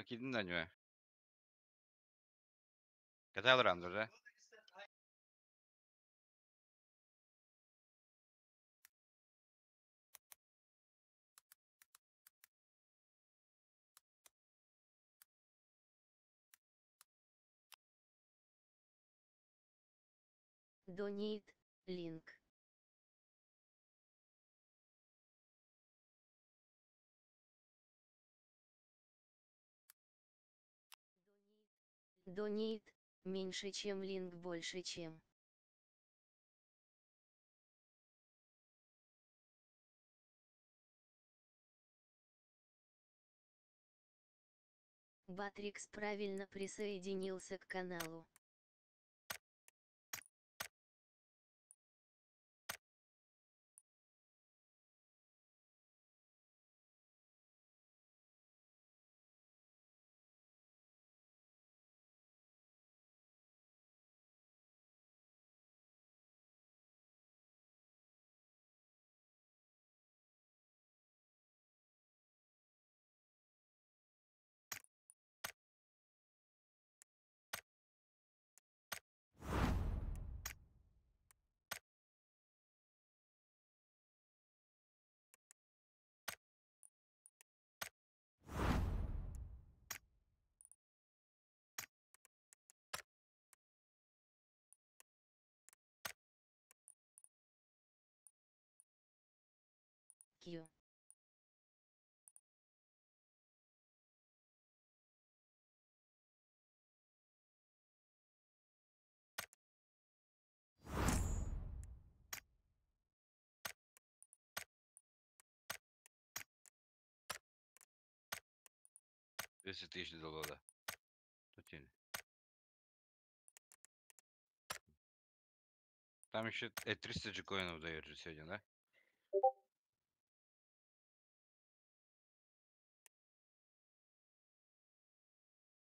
Кидин да ньүө. Каталар да? Donate, link. Donate, меньше чем link больше чем. Батрикс правильно присоединился к каналу. Q. 10 тысяч долларов. Тут Там еще 300 джекоинов дает же сегодня, да?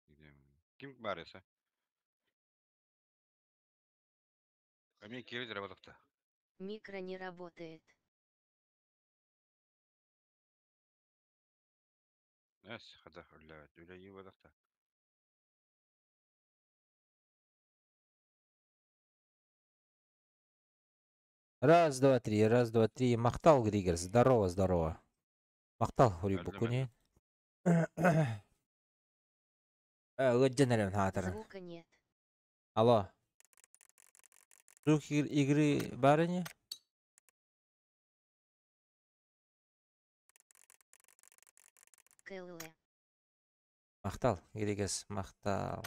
Где мы? Ким барыса? А мне кирит работал-то. Микро не работает. Эс, хата, үлэ бадахта. Раз, два, три, раз, два, три. Махтал, Григор. Здорово, здорово. Махтал, Хурибукуни. Лыджанерем хатыр. Звука нет. Алло. Звук игры барыни? КЛ. Махтал, Григорс, махтал.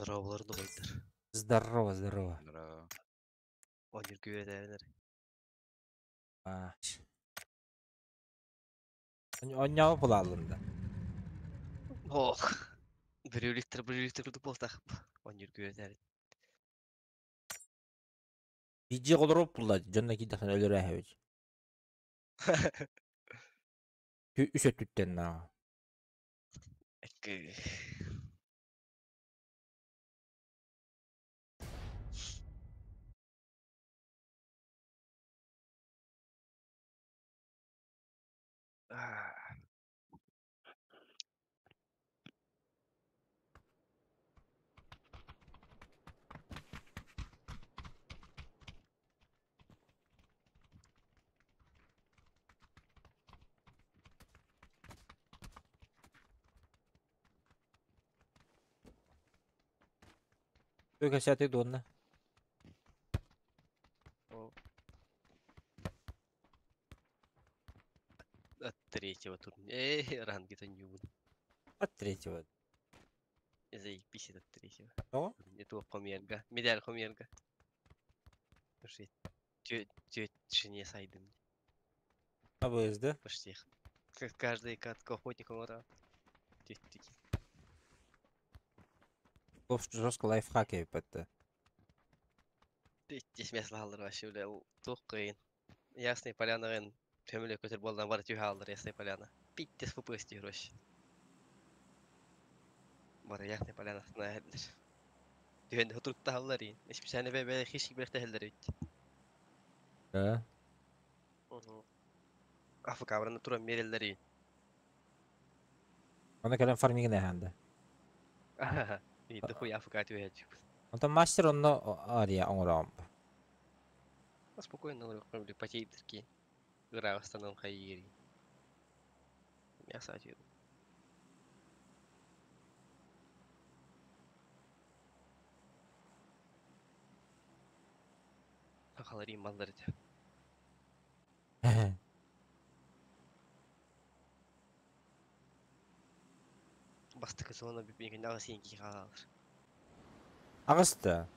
Здоровалар дугайдар. Здорово, здорово. Здорово. Онир күөтәбинер. А. Онняғы булалында. Ох. Бүрүлүктер бүрүлүктер курдук болтах. Онир күөтәбин. Видео колоруп булла, жонна кидахын өлөрө хэвич. Үс өттүттен на. Экки. Ah. Только сяты донна. От третьего турнира. Ранги-то не буду. От третьего. Заебись от третьего. О? Это хомерга. Медаль хомерга. Слушай, тё жене сайдым. АБС, да? Почти. Как каждый катка охотника мора. Жестко лайфхак эбит. Тисмес лаһаллар вообще, бля, туох кыйын. Ясный Полянаҕын көмүлэ көтөр буолдан бары түһэ хааллар Ясный Поляна. Питтес ФПС түһэр вообще. Бары Ясный Полянасына эһэллэр. Түһэн хутуруктаһаллар иин. Исписэни бэ хищник бэхтэһэллэр эбит. Да? АФК-бараны туран биэрэллэр иин. Оны кэлэн фармигин эһэнде. Иитте хуй АФК түһээччи. Онтон мастер онно ария оҥороом. Спокойно били потейдерки. Ыраҕыстанан хайыыр. Мясо атыыр. Сахалар ималлар этэ. Бастакы зона бүппүн аҕыс иин хаалар. Аҕыста.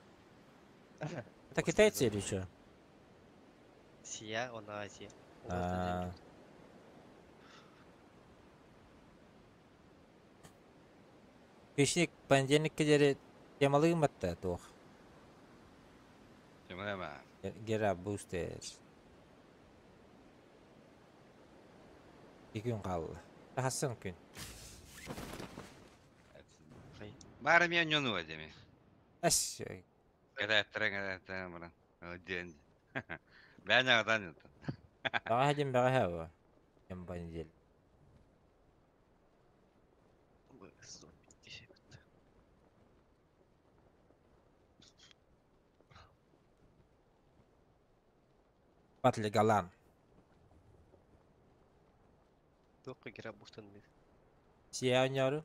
Это китайцы или что? Сия, он Азия. А. Хищник понедельник диэри темалыым батта туох. Темалама. Гера бустер. Икки күн хаалла. Тахассын күн. Бары мен ньону деме. Эс. Кэдээттэрэ баран. Диэн. Бээн аҕатан Баҕа дим баҕа хаба. Кем понедельник. Батли Галан. Туохха гера бустан Сия оонньоору.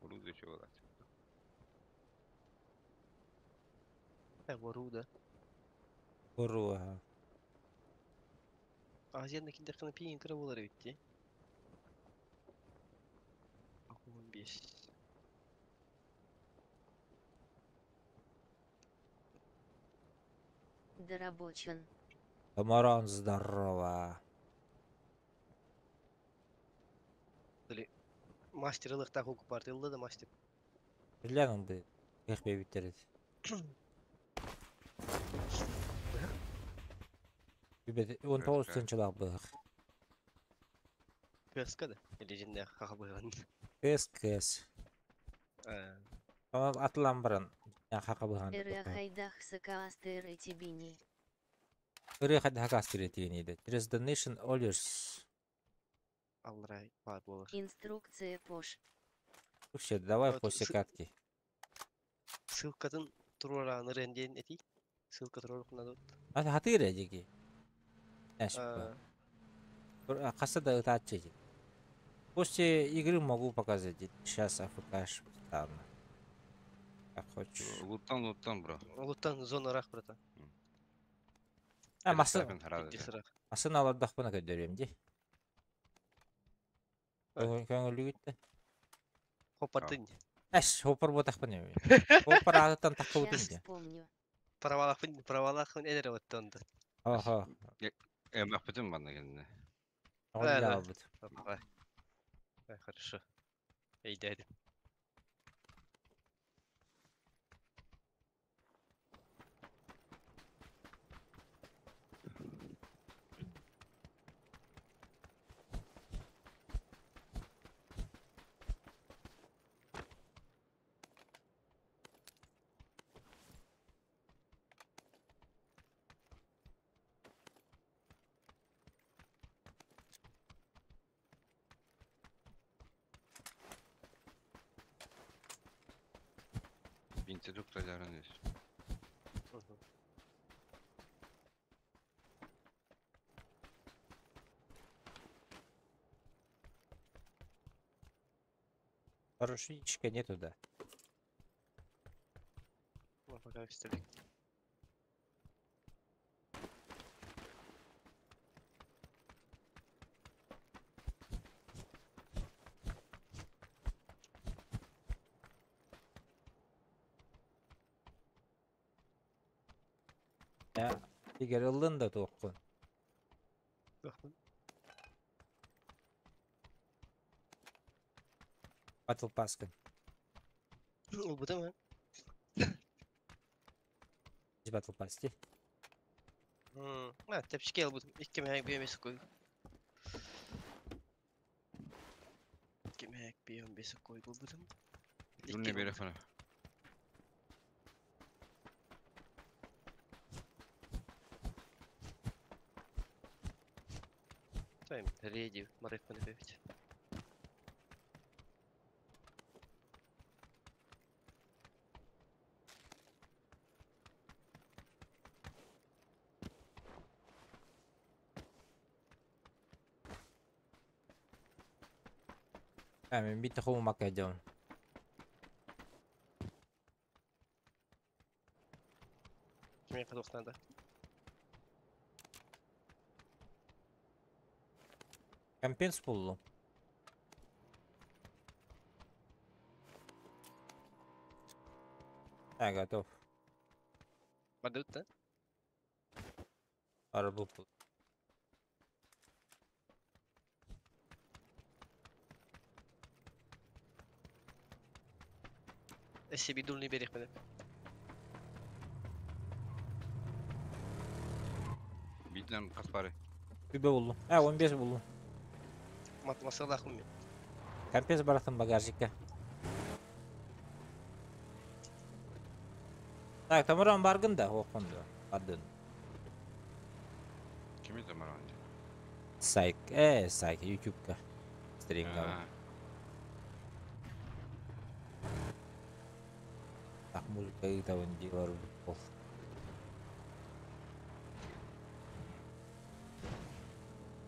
Орудие чего Воруда. Уруха. Азияны киндерхана пиин кыра болар эбит 15. Дорабочен. Тамаран, здорово. Мастер ылыктаах укупартылла да мастер. Билен бу. Эх бебиттерит. Бибет 19 тынчылак бых. КСК да? Или жинде хахабыган. КС КС. Tamam атылан баран. Хака быхан. Эрэ хайдах сакаастыр этибини. Ыры хад хакастыр этиниде. Через donation orders. Алрай бар болар. Инструкция пош. Вообще, давай Вот после катки. Ссылкатын турураан ренден эти. Ссылка турурук надо. А хатыр эдиги. Эш. Касса да ытааччы. После игры могу показать. Сейчас АФК стану. Как хочешь. Луттан, луттан, бро. Луттан зона рах, братан. А, масы... Пиздец рах. Масын алардахпына көдөрөм ди. Көңүлүгүттэ. Хоппартын. Эш, хоппар ботахпын эми. Хоппар ағыттан таққыбытын Сейчас ди. вспомню. Правалахпын, правалахпын элер оттонду. Охо. Эмэхпитин манна кэннэ. Оҕо Да. албыт. Давай. Хорошо. Эй, дядя. Бинти тукталарын дес. Парашютчика нету, да. Ну, пока пистолет. Я Игорь ыллын да туоххун. Бахпын. Battle Pass-кын. Ылбытым ээ. Battle Pass дии. А, тэпчики ылбытым. Икки мэһэк биэм кой. Икки мэһэк биэм бес кой булбутум. Юрный берег фана. Тайм, реди, марык панапевич. А, мен бит хому макайдон. Мне подох надо. Компенс пуллу. А, готов. Бардыбыт да? Арбу пул. Эссе бидулный берег мене. Битлен каспары. Күбе буллу. А, 15 буллу. Матмасалахым мен. Компенс баратын багажникка. Так, Тамуран баргын да, окунду. Бардын. Ким это маран? Сайк, сайк, ютубка. Стримга. Так, музыка и того не делал.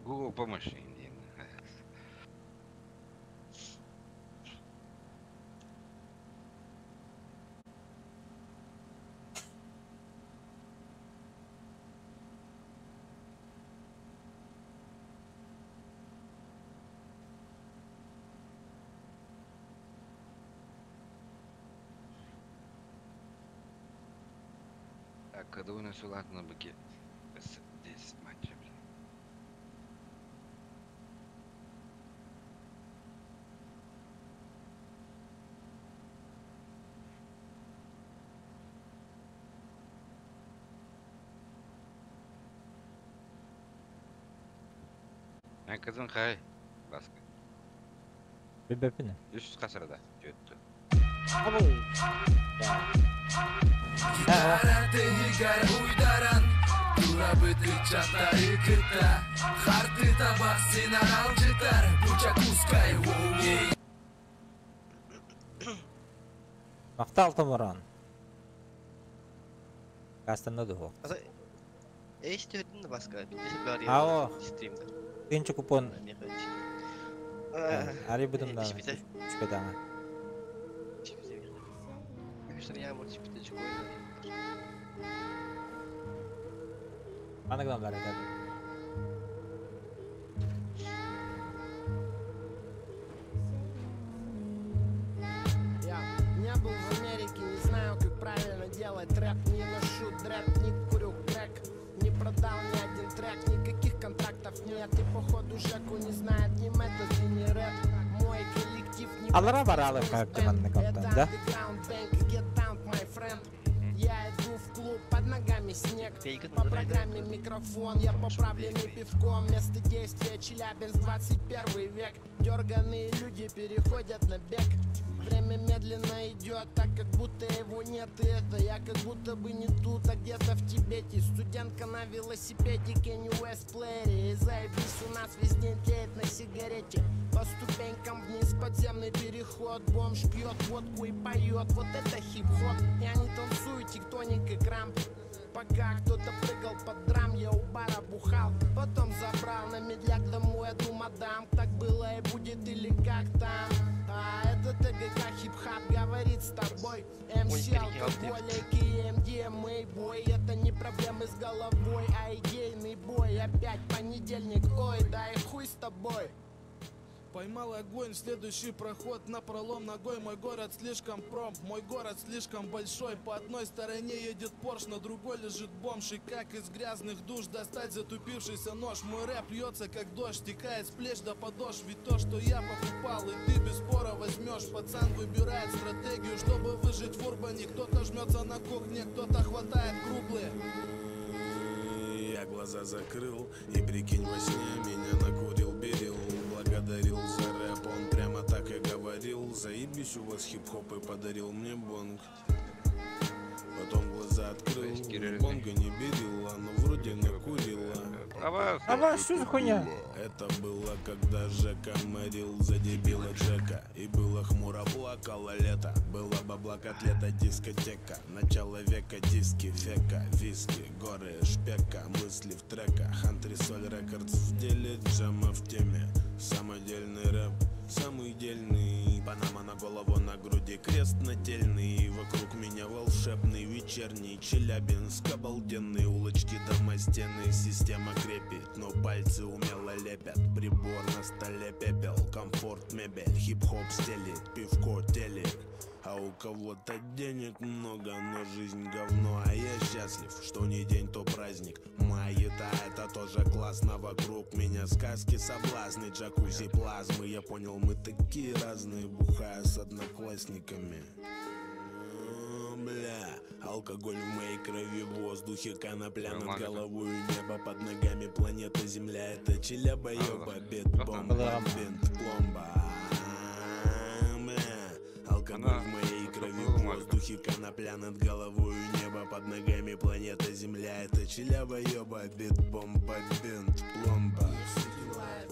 Google помощь. Так, когда у нас ладно быки. 10 матчей, блин. Мен кызым кай? Баска. Бебепine. Үс касырда. Жетти. Абу. Тегигар уйдаран Турабыты чаттары кыта Харты табак сен аралжытар Буча кускай Мактал Тамуран. Кастанда духу. Эйс төрдүн баска. Ао. Стримде. Тынчы купон. Ари будем да. Түспүтэ. Түспетаңа. Үстер ямыр түспүтэ чугой. Анагдан бар это. Я не был в Америке, не знаю, как правильно делать рэп. Не ношу дрэп, не курю крэк. Не продал ни один трек, никаких контрактов нет. И походу Жеку не знает ни метод и ни рэп. Мой коллектив не Алара баралы бэнд, характер Это да? underground bank, get down, my friend. Я иду в клуб, под ногами снег. По программе микрофон, я поправленный пивком. Место действия Челябинск, 21 век. Дерганые люди переходят на бег. Время медленно идет, так как будто его нет. И это я как будто бы не тут, а где-то в Тибете. Студентка на велосипеде, Кенни Уэст плеере. И заебись, у нас весь день тлеет на сигарете. По ступенькам вниз подземный переход. Бомж пьет водку и поет, вот это хип-хоп. Я не танцую тектоник и крамп. Пока кто-то прыгал под драм, я у бара бухал. Потом забрал на медляк домой одну мадам. Так было и будет или как там. А это ТГК хип-хап говорит с тобой. МС, алкоголики, МДМА, бой. Это не проблемы с головой, а идейный бой. Опять понедельник, ой, да и хуй с тобой. Поймал огонь, следующий проход на пролом ногой. Мой город слишком промп, мой город слишком большой. По одной стороне едет Порш, на другой лежит бомж. И как из грязных душ достать затупившийся нож? Мой рэп льется, как дождь, текает с плеч до подошв. Ведь то, что я покупал, и ты без спора возьмешь. Пацан выбирает стратегию, чтобы выжить в урбане. Кто-то жмется на кухне, кто-то хватает круглые. Я глаза закрыл и прикинь во сне меня накурил берил. Благодарил за рэп, он прямо так и говорил. Заебись у вас хип-хоп и подарил мне бонг. Потом глаза открыл, ни бонга не берила, но вроде накурила. Аба, что за хуйня? Это было, когда Жека морил за дебила Джека. И было хмуро, плакало лето. Было бабла котлета, дискотека. Начало века, диски, фека, виски, горы, шпека, мысли в треках. Антресоль Рекордс в деле, джема в теме. Самодельный рэп, самый дельный. Панама на голову, на груди крест нательный. Вокруг меня волшебный вечерний Челябинск, обалденные улочки, дома, стены. Система крепит, но пальцы умело лепят. Прибор на столе пепел, комфорт, мебель, хип-хоп стелит, пивко, телек. А у кого-то денег много, но жизнь говно. А я счастлив, что не день, то праздник. Маята, это тоже классно. Вокруг меня сказки, соблазны, джакузи, плазмы. Я понял, мы такие разные, бухая с одноклассниками. Бля, алкоголь в моей крови, в воздухе, конопля над головой, небо под ногами, планета Земля. Это Челяба, ёба, бит, бомба, бинт, пломба. Бля, алкоголь в моей крови, в воздухе, конопля над головой, небо под ногами, планета Земля. Это Челяба, ёба, бит, бомба, бинт, пломба.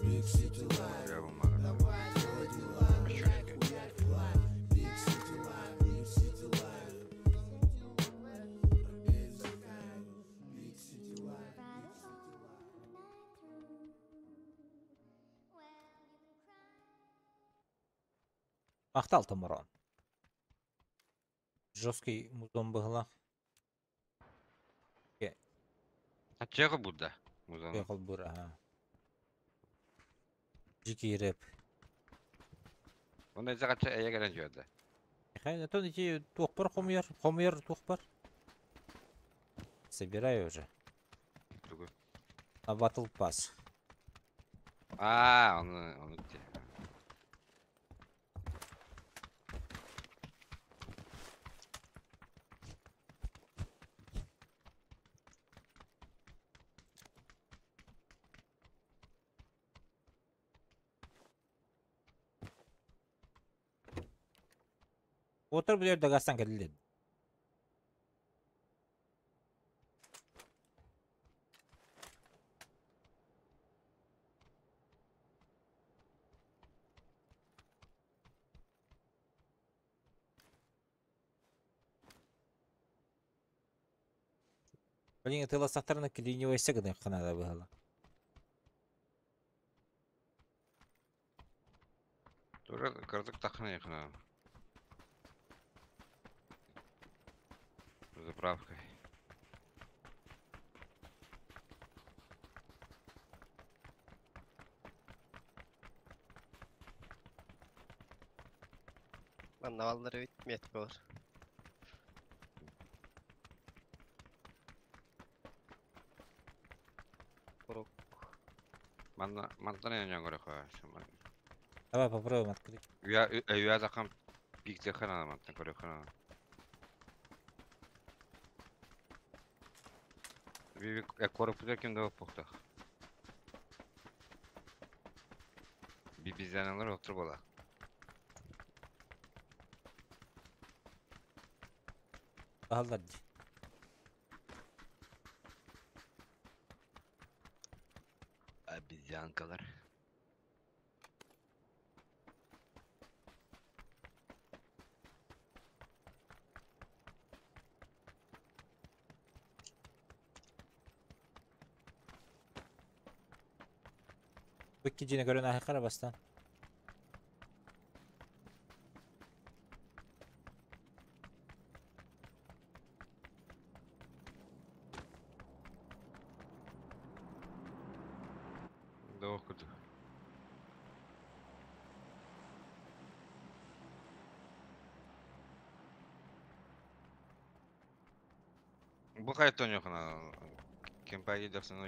Big City Life, давай делай дела, меняй хуярь флаг. Big City Life, Big City Life, пробей за кайф. Big City Life, Big City Life. Махтал Томорон. Жесткий музон быһыылаах. А чего Будда? Музон. Ехал бур, ага. Дикий рэп. Он это кача я гэрэн жуэдэ. Хай, то эти тухпар хомьер, хомьер тухпар. Собираю уже. Другой. На Battle Pass. А, он где? Отыр бұл жерде гастан келеді. Блин, это ласахтарна клинивайся гына ханада было. Тура кырдык тахна яхна. Заправкой. Манна бит метка бар. Курук. Манна мантана я не говорю. Давай попробуем открыть. Я я закам пик техана мантана говорю. Bir korkuda kim de pokta. Bir bizden alır otur bola. Аллар. Обезьянкалар. Быкки көрөн ахы бастан. Doğru kutu. Бу хайаттан ойуоххуна кимпаги дьахсан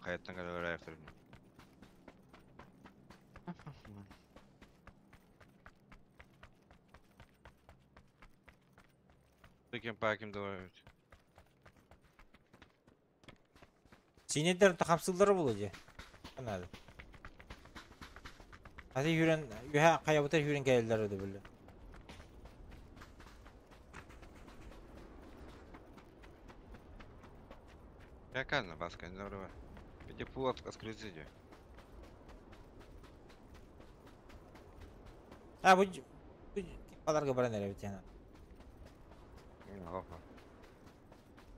хайаттан кэлэр айахтар. Кимпаким давай. Синедер хамсыллары булу же. Анады. Hadi yürün, ühe kayabıta yürün gelirler öde böyle. Какая баска, не здорово. Иди пул открыть иди. Ha bu bu kadar nereye bir tane. Опа.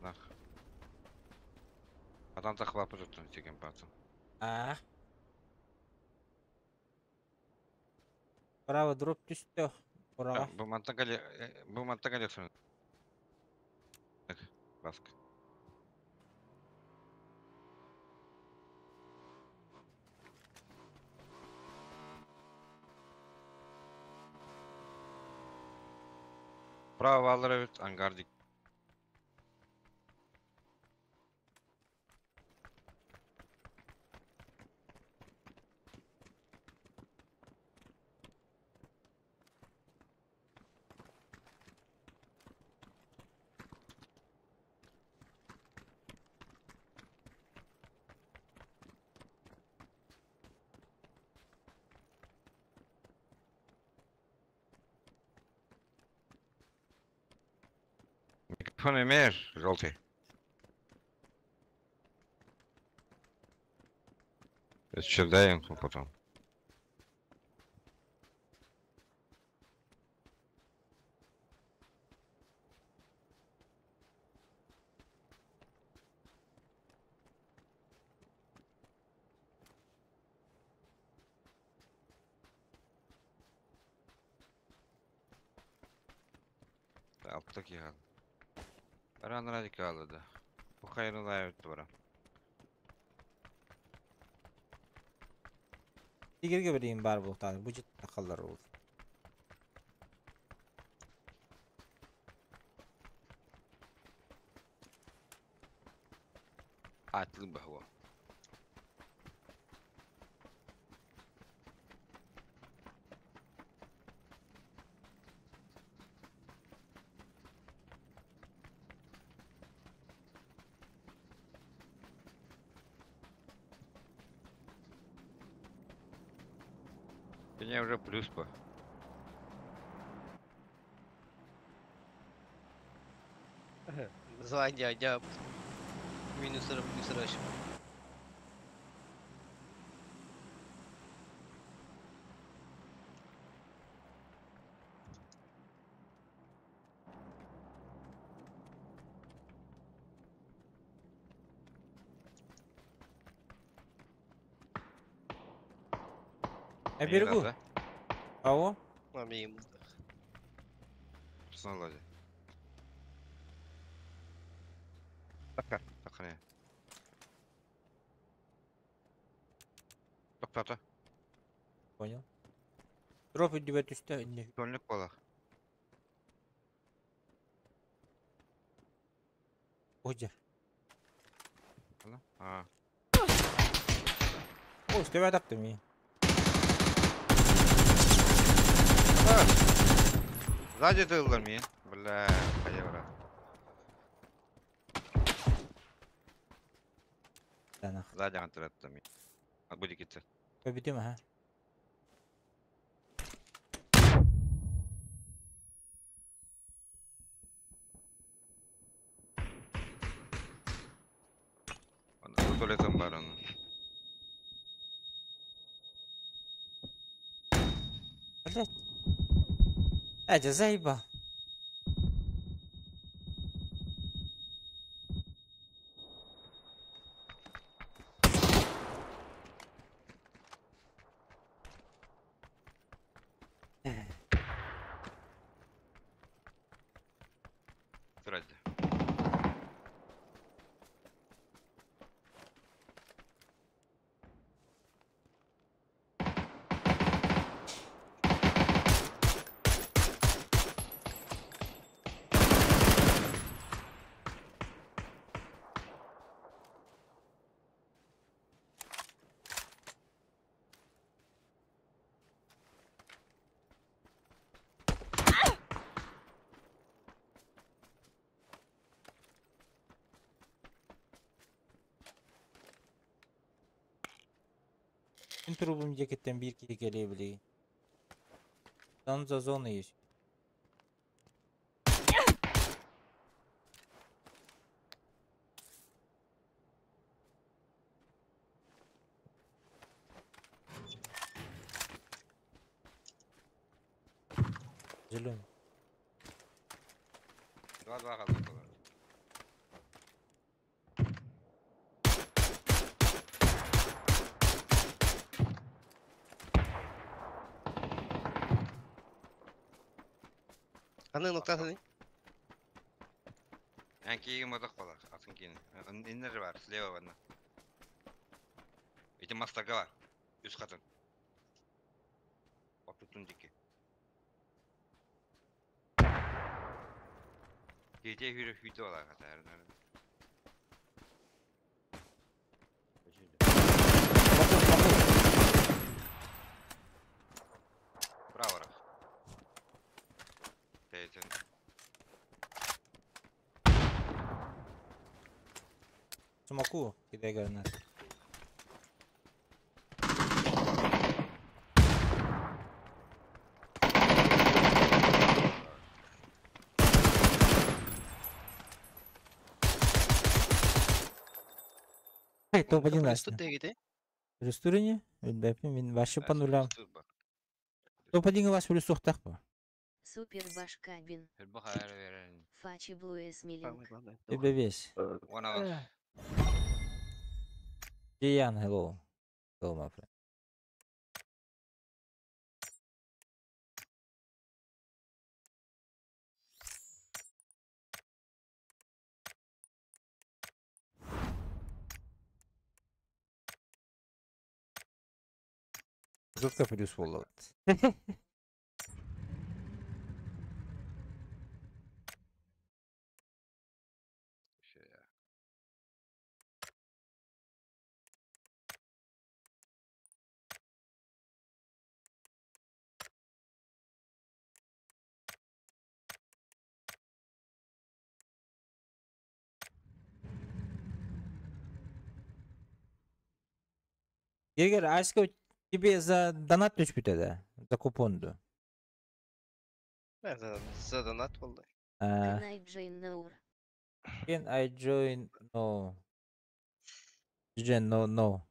Нах. А там так лапы тут тикем пацан. А. Право дроп түстө. Ораға. Бу мантагали Баска. Право алыр evet ангардик. Микрофон имеешь, желтый? Еще дай инфу потом. Alttaki hal. Баран радикалы да. Бу хайрылай өттү бара. Тигерге берейин бар бул таны. Бу жит акаллар ол. Атлы бахуа. Меня уже плюс по. Звание, я минусера плюсера еще. Я берегу. Ау. Мамим. Сналади. Така, така не. Тоқтата. Понял. Дроп үдүбэ түстэ инне. Көлнік балақ. Ожа. А. О, үстебе тапты ми. Сзади тыллар мин. Бля, хайа брат. Тана. Сзади антыратты мин. А будет кетсе. Көбүтүм ха. Туалетом бар оны. Блять. Эдя заебал. Сзади. Мин трубум диэкиттэн биир киһи кэлиэ билигин. Там за зона есть. Зеленый. Два-два қалды олар. Аны ноктасыный? Эн киигин бодох болар, атын киин. Иннер бар, слева барна. Ити мастарга бар. Үс қатын. Отутун дики. Кете хүрі хүті олар қатар. Смоку, смоку. Право. Тейтен. Смоку, кидай гранат. Эй, топ-1 Плюс Настя. тут дегите. Плюс турини? Мин вообще по нулям. Топ-1 вас плюс тухтах по. Супер башкабин. Фачи Блуэс Самое Милинг. главное. Тебе весь. One Диан, hello. Hello, my friend. Жестко плюс волос. Егер Аська тебе за донат түспүтэ да? За купонду. Да, за донат болды. А, Can I join now? Can I join? No. Join no no.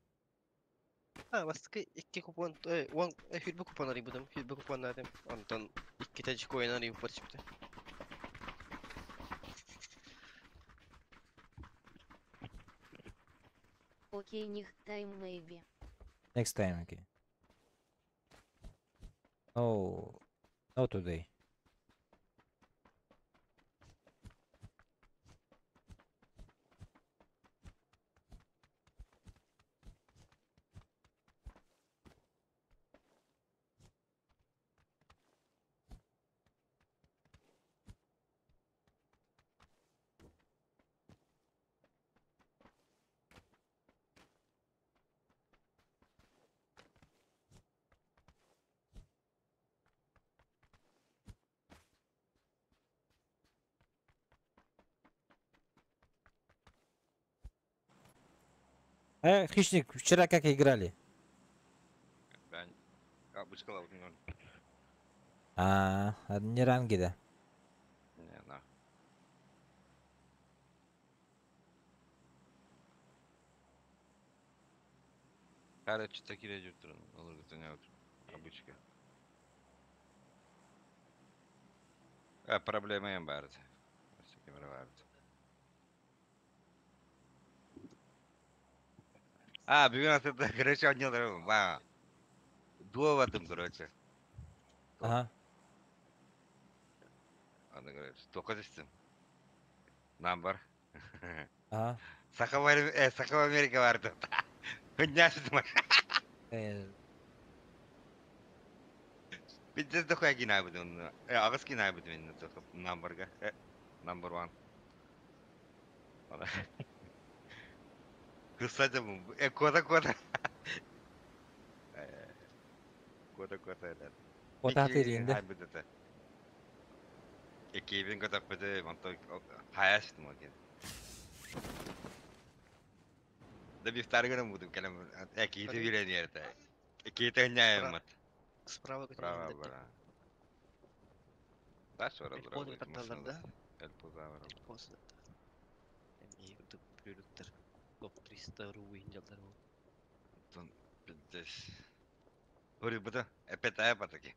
Ha, бастыкы икки купон, он, хүрбе купон арыйбытым, хүрбе купон адым. Онтон икки тәжик ойын арыйып бар чыпты. Окей, них time maybe. Next time, okay. No, no today. Хищник, вчера как играли? Ben обычкала bilmiyorum. А, не ранги, да? Не, на. Короче, такие жүртүрүн. Olur ne olur. Обычка. А, проблема эм барды. Кемер барды. А, бүгүн атыда, короче, ойнолор. Ва. Дуоватым, короче. Ага. Аны, короче, тоқыз истим. Number. Ага. Сахава Америка барды. Хынясыдым. Пиздец дохуя кинайбыт он. Агыс кинайбыт мен numberга. Number one. Кстати, кота кота. Кота кота это. Кота тиринде. Хайбыт это. Экибин кота быты, онто хаястым окен. Да бифтар гынан будум калам. Экиди билен yerде. Киитэ Справа Справа көтүрүллэр. бара. Тас бара Элпол татталар да. Элпоза бара. Элпоз. Эми курдук бүлүктер. Топ 300 рублей жалдар ол. Тон пиздец. Ори бута эпетая патаки.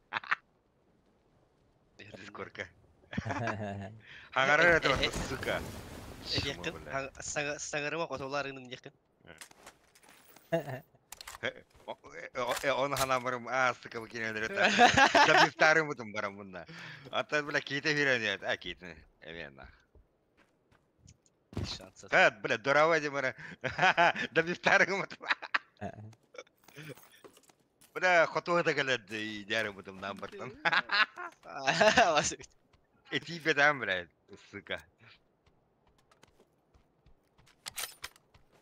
Дискорка. Хагара это сука. Эдиэккин саҥарыма хотулаарыным диэккин. Он ханамарым а сука выкинули это. Да бифтарым бутум барам бунна. А то бля ките фирен а ките. Эвена. Шанса. Хат бля дорава димара. Да бифтарым бутум. Бля хотуга галад идярым бутум нам бартан. Эти бедам бля сука.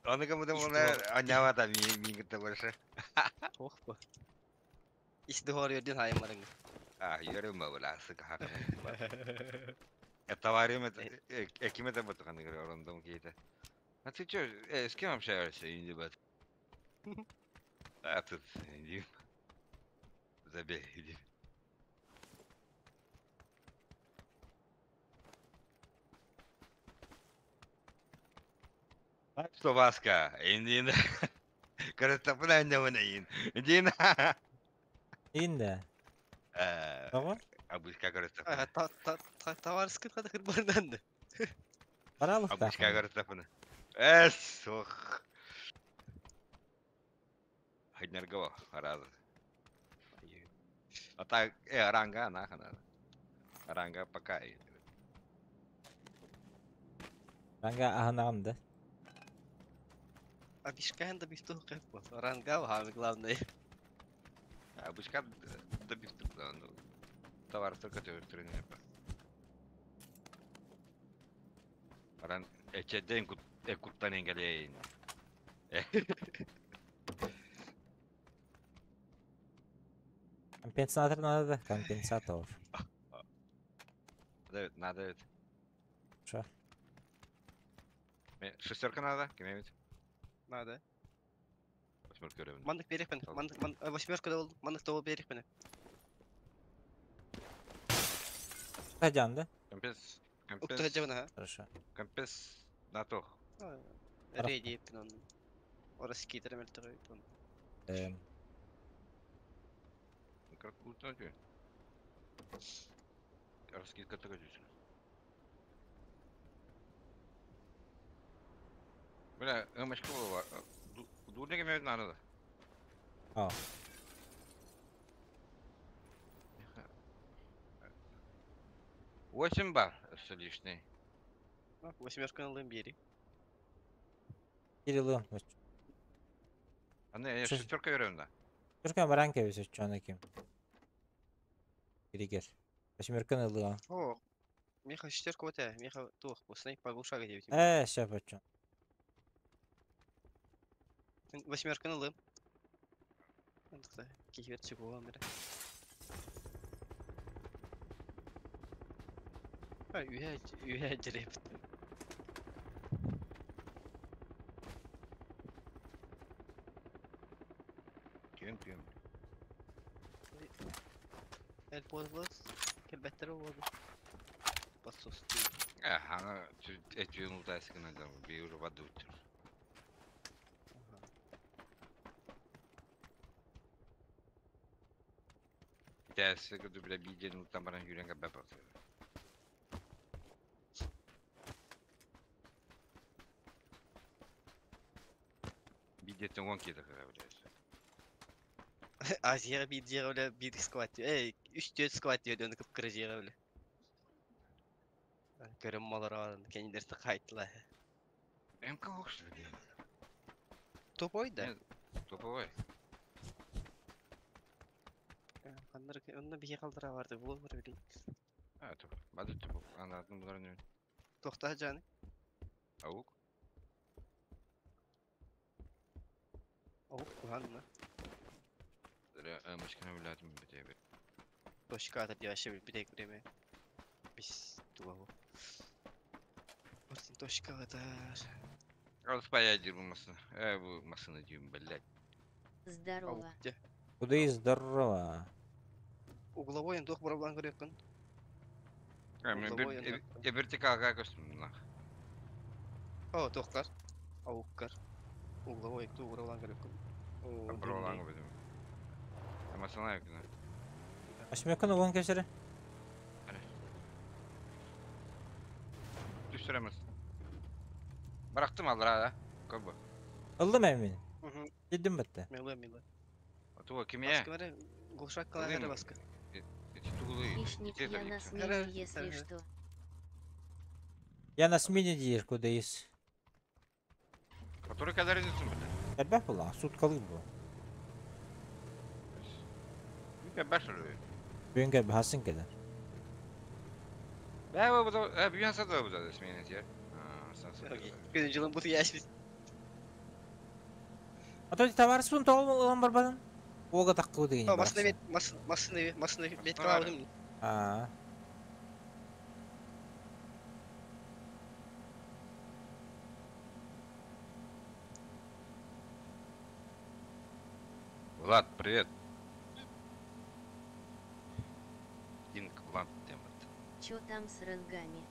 Оны кому там она анява ми ми гыта больше. Ох бу. Ис духар yerден хаймарың. А, йөрүм бля сука. Это варим это кем это бутухан игры рандом какие-то. А ты чё, с кем общаешься, иди бат? А тут иди. Забей, иди. Что, Васка, иди на. Короче, Иди на. Инде. Тоҕо? Абышка короче. Товарскын хада кырбардан. Баралык Абышка короче. Эс, ох. Хайнарго, араз. А так, ранга, нахана. Ранга пока. Ранга аһанаҕын да. Абишкаһын да бифту кэп. Ранга хами главное. Абышка да бифту, ну. Товар только тренер. Аран эчеден кут куттан энгелейин. Компенсатор надо да? Компенсатор. Надо, надо. Что? Шестерка надо, кем Надо. Восьмерка ревен. Мандык берекпин. Мандык восьмерка да мандык того берекпин. Хадян, да? Компенс. Укту Компенс. жабына. Хорошо. Компенс на то. Реди еппин он. Ора скитер мелтер он. Эм, Как утнуть? Раскидка такая здесь. Бля, эмочка была. Дурника мне надо. А. 8 бар лишний. Восьмерка на лэмбери. Кириллы. А не, я шестерка верю, Шестерка баранка висит, чё на кем. Иригер. Восьмерка ылыа. О, меха шестерка вот меха тух, снайп поглушага девять. Ща почем. Восьмерка на лэм. Кихвет чего амера. А, үһә жереп. Кем кем. El pozlaz. Кебеттер oldu. Басос. Ага, эти ултайскын адам, бир вадут. Тәсі күді біле биден ұлттан баран жүрен кәбә басы. Бидеттен он кеті қыра білесі. Азияға bir diğer öyle bir squat diyor. Ey 3 4 squat diyor dönüp kıpkırıcıya öyle. Görün malar alın kendileri de kayıtlar. МК оқшы. Топ oydu. Топовой. Onları onunla bir şey kaldıra vardı. Bu olur öyle. А, топ. Бады топ. Анатын бұлар не? Tohta canı. Аук. Oh, kuhanna. Мышкина біләтім біте. Точка атыр diyor aşağı bir tek bireme. Biz duvahu. Ortin точка atar. Алыспай бұл масын. Бұл масыны деймін, блядь. Здорово. Аук. Куда и здорово. Угловой он туох бұрабылан көрөккүн. Мен Угловой он bir вертикалга көстүм мына. О, туохтар. Ауккар. Угловой туу бұрабылан көрөккүн. О, Бұралаңы бідім. Амасана күні. Ашмекін оған кешірі. Düşüremez. Bıraktım aldıra da. Көбі. Ылдым әмін. Мгм. Дедім бітті. Милы, милы. Туа кимия? Баскы бары, глушак Ылдым. калаһары баскы. Хищник, я на смене, если что. Я на смене дейір, куда есть. Который kadar ediyorsun bile. Әлбәк бұла, суткалы бұл. Bir baş oluyor. Бүгінгі бәсін келі. Бә bu da bir yansa da bu da ismini diye. Ha, sen söyle. Күнүн жылын буту яшпис. А то товарыспын тоғыл olan барбадын. Оға таққы деген. О, масына бет, масына бет, масына бет калабыдым. А. Влад, привет. Кинг Влад Темет. Чё там с рангами?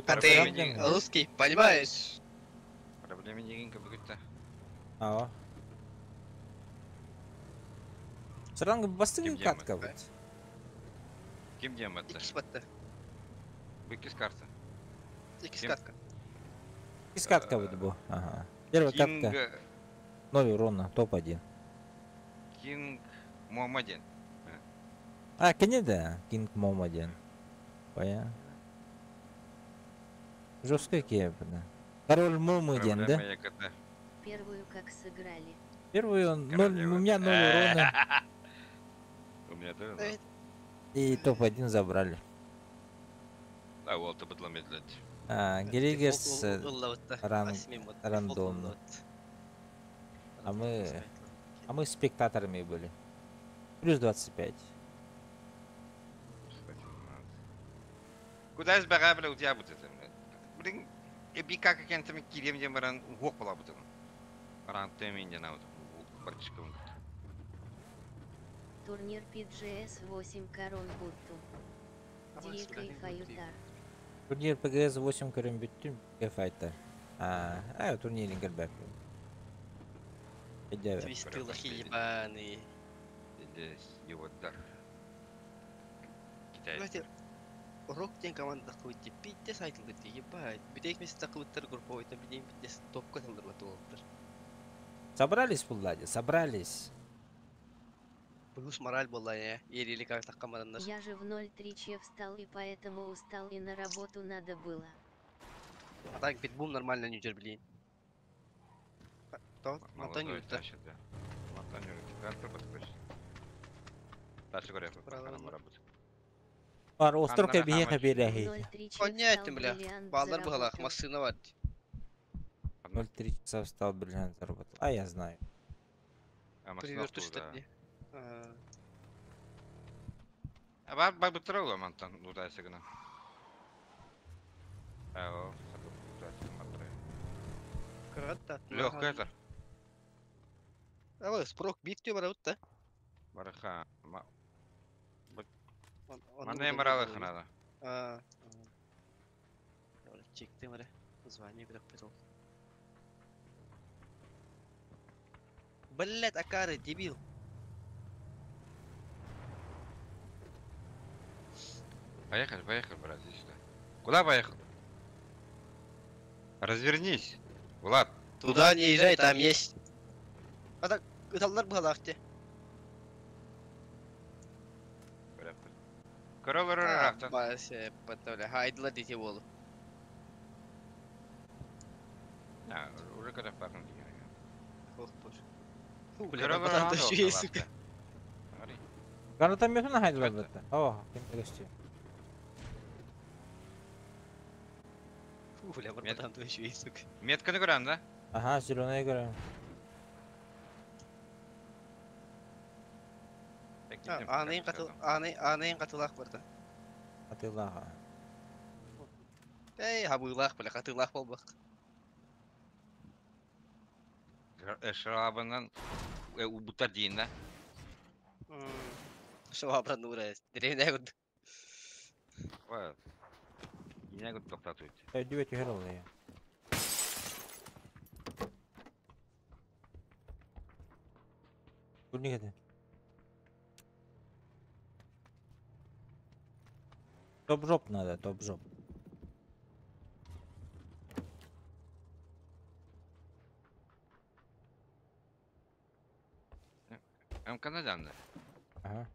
А ты русский, понимаешь? Проблема деген бүгүттә. Ава. Саранг бастың Ким катка демет? вот. Ким демет? Икс батты. Бикис карта. Икс Ким? катка. Из катка вот бу. Ага. Первая Кинг катка. 0 урона, топ-1. Кинг Момаден. А, кенеде Кинг Мом 1. Понятно. Жесткий кеп, да. Король Мом 1, да? Первую как сыграли. Первую он ноль, у меня 0 урона У меня тоже. да. и топ-1 забрали. А, вот это было медлить. А, Григерс рандомно. А мы спектаторами были. Плюс 25. Куда из бага, бля, у тебя будет это, бля? Блин, я би как кентами кирем дем баран ух была будет. Баран темин дена вот барчиком. Турнир PGS 8 корон бутту. Дикой Хаютар. Турнир ПГС 8 көрін бүттім файта. А, турнирин кірбәк. Эдеве. Твисты лохи ебаные. Здесь его дар. Китай. Давайте. Рок ден команда тақылы пиздец айтылды ебать. Бүтейк месте тақылыттар групповой там бидейм пиздец топка талдырла толыптыр. Собрались, Влади, собрались. Плюс мораль была, я еле как так команда. Я же в 0.3 че встал и поэтому устал и на работу надо было. А так битбум нормально не блин. То, Молодой Антонио, да. тащит, да. Антонио, контр подскочит. Дальше говоря, Правильно. работать. Бар, острог Аннара бейхе Хамач. берәхи. 0.3 че Понятно, встал, бля. бриллиант Балдар бұғалақ, заработал. машина бар. 0,3 часа встал, бриллиант заработал. А, я знаю. А Приверту что что ли? А бар бар бытырыл мантан удайсы гына. А, о, Кратта. Легкая это. Давай, спрок бит бар да. Бараха. Мана маралы ханада. А. Чекти маре. Звание бирок бит ол. Блять, Акары, дебил. Поехали, поехали, брат, иди сюда. Куда поехал? Развернись, Влад. Туда не езжай, там есть. А так, ыталлар бұғалақ Король Хайдла дете болу. А, уже когда парень. Ох, боже. Фу, бля, братан, еще есть, сука. Гарата мехна хайдла бітті. О, кем тегешти. Фу, бля, братан, ты еще есть, сука. Метканы көрәм, да? Ага, зеленая көрәм. Анайын қатыл, анайын қатылақ барда. Атылаға. Эй, хабылақ, бля, қатылақ болбақ. Шарабынан убутар дейін, да? Швабра нура. Деревня курдук. Ой. Кине курдук токтатыйт. Өйдүбэ түһэр ол я. Турник это. Топ-жоп надо, топ-жоп. МК данны. Ага.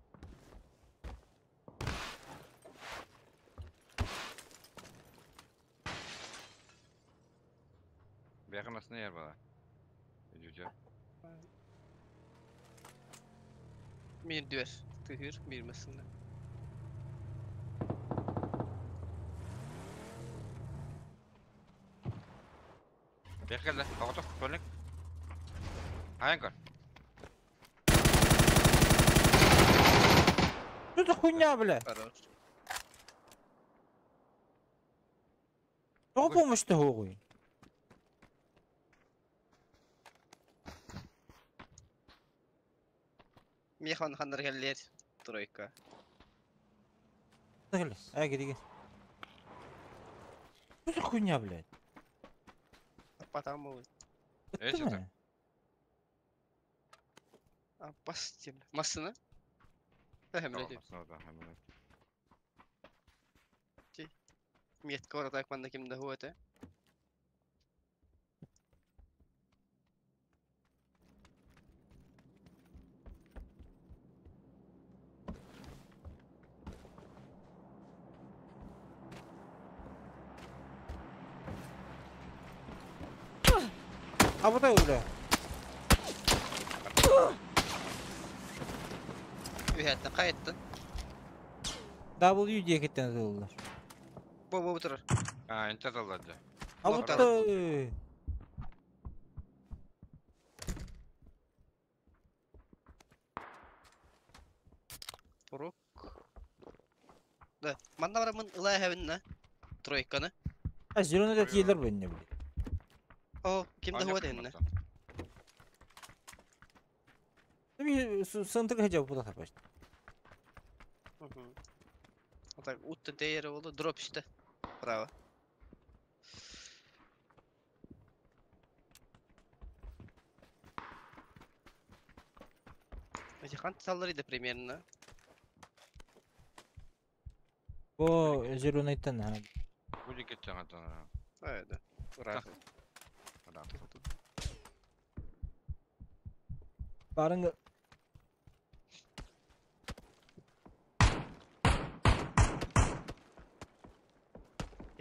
Бяхамасны яр бала. Үдүтө. Мир дүр. Тыһыр мир масына. Бяхалла, огото, толик. Аян көр. Что за хуйня, бля? Хорош. Тоҕо помощь хуй? Механ хандар келлер. Тройка. Ай, гиди. Что за хуйня, блядь? Потому. Э, что Это? Апас тем. Масына. Әһәм Метка бар так манда кимде хуа это. А вот это, бля. Үһәттен кайттын. W diye kitten oldular. Бу бу турар. А, энте залады. А вот Вот так. это... Турук. Да. Манда бар мын ылай хәбинне. Тройканы. А зеленый этот елер бенне, блядь. О, кимде хуа денне. Центр хотя бы куда-то почти. Вот так утты дейер болду. Дроп işte. Браво. Эти хан саллар примерно. О, зеленый тен, а. Будет кетчен ата. А, да. Ура. Да. Барыңы...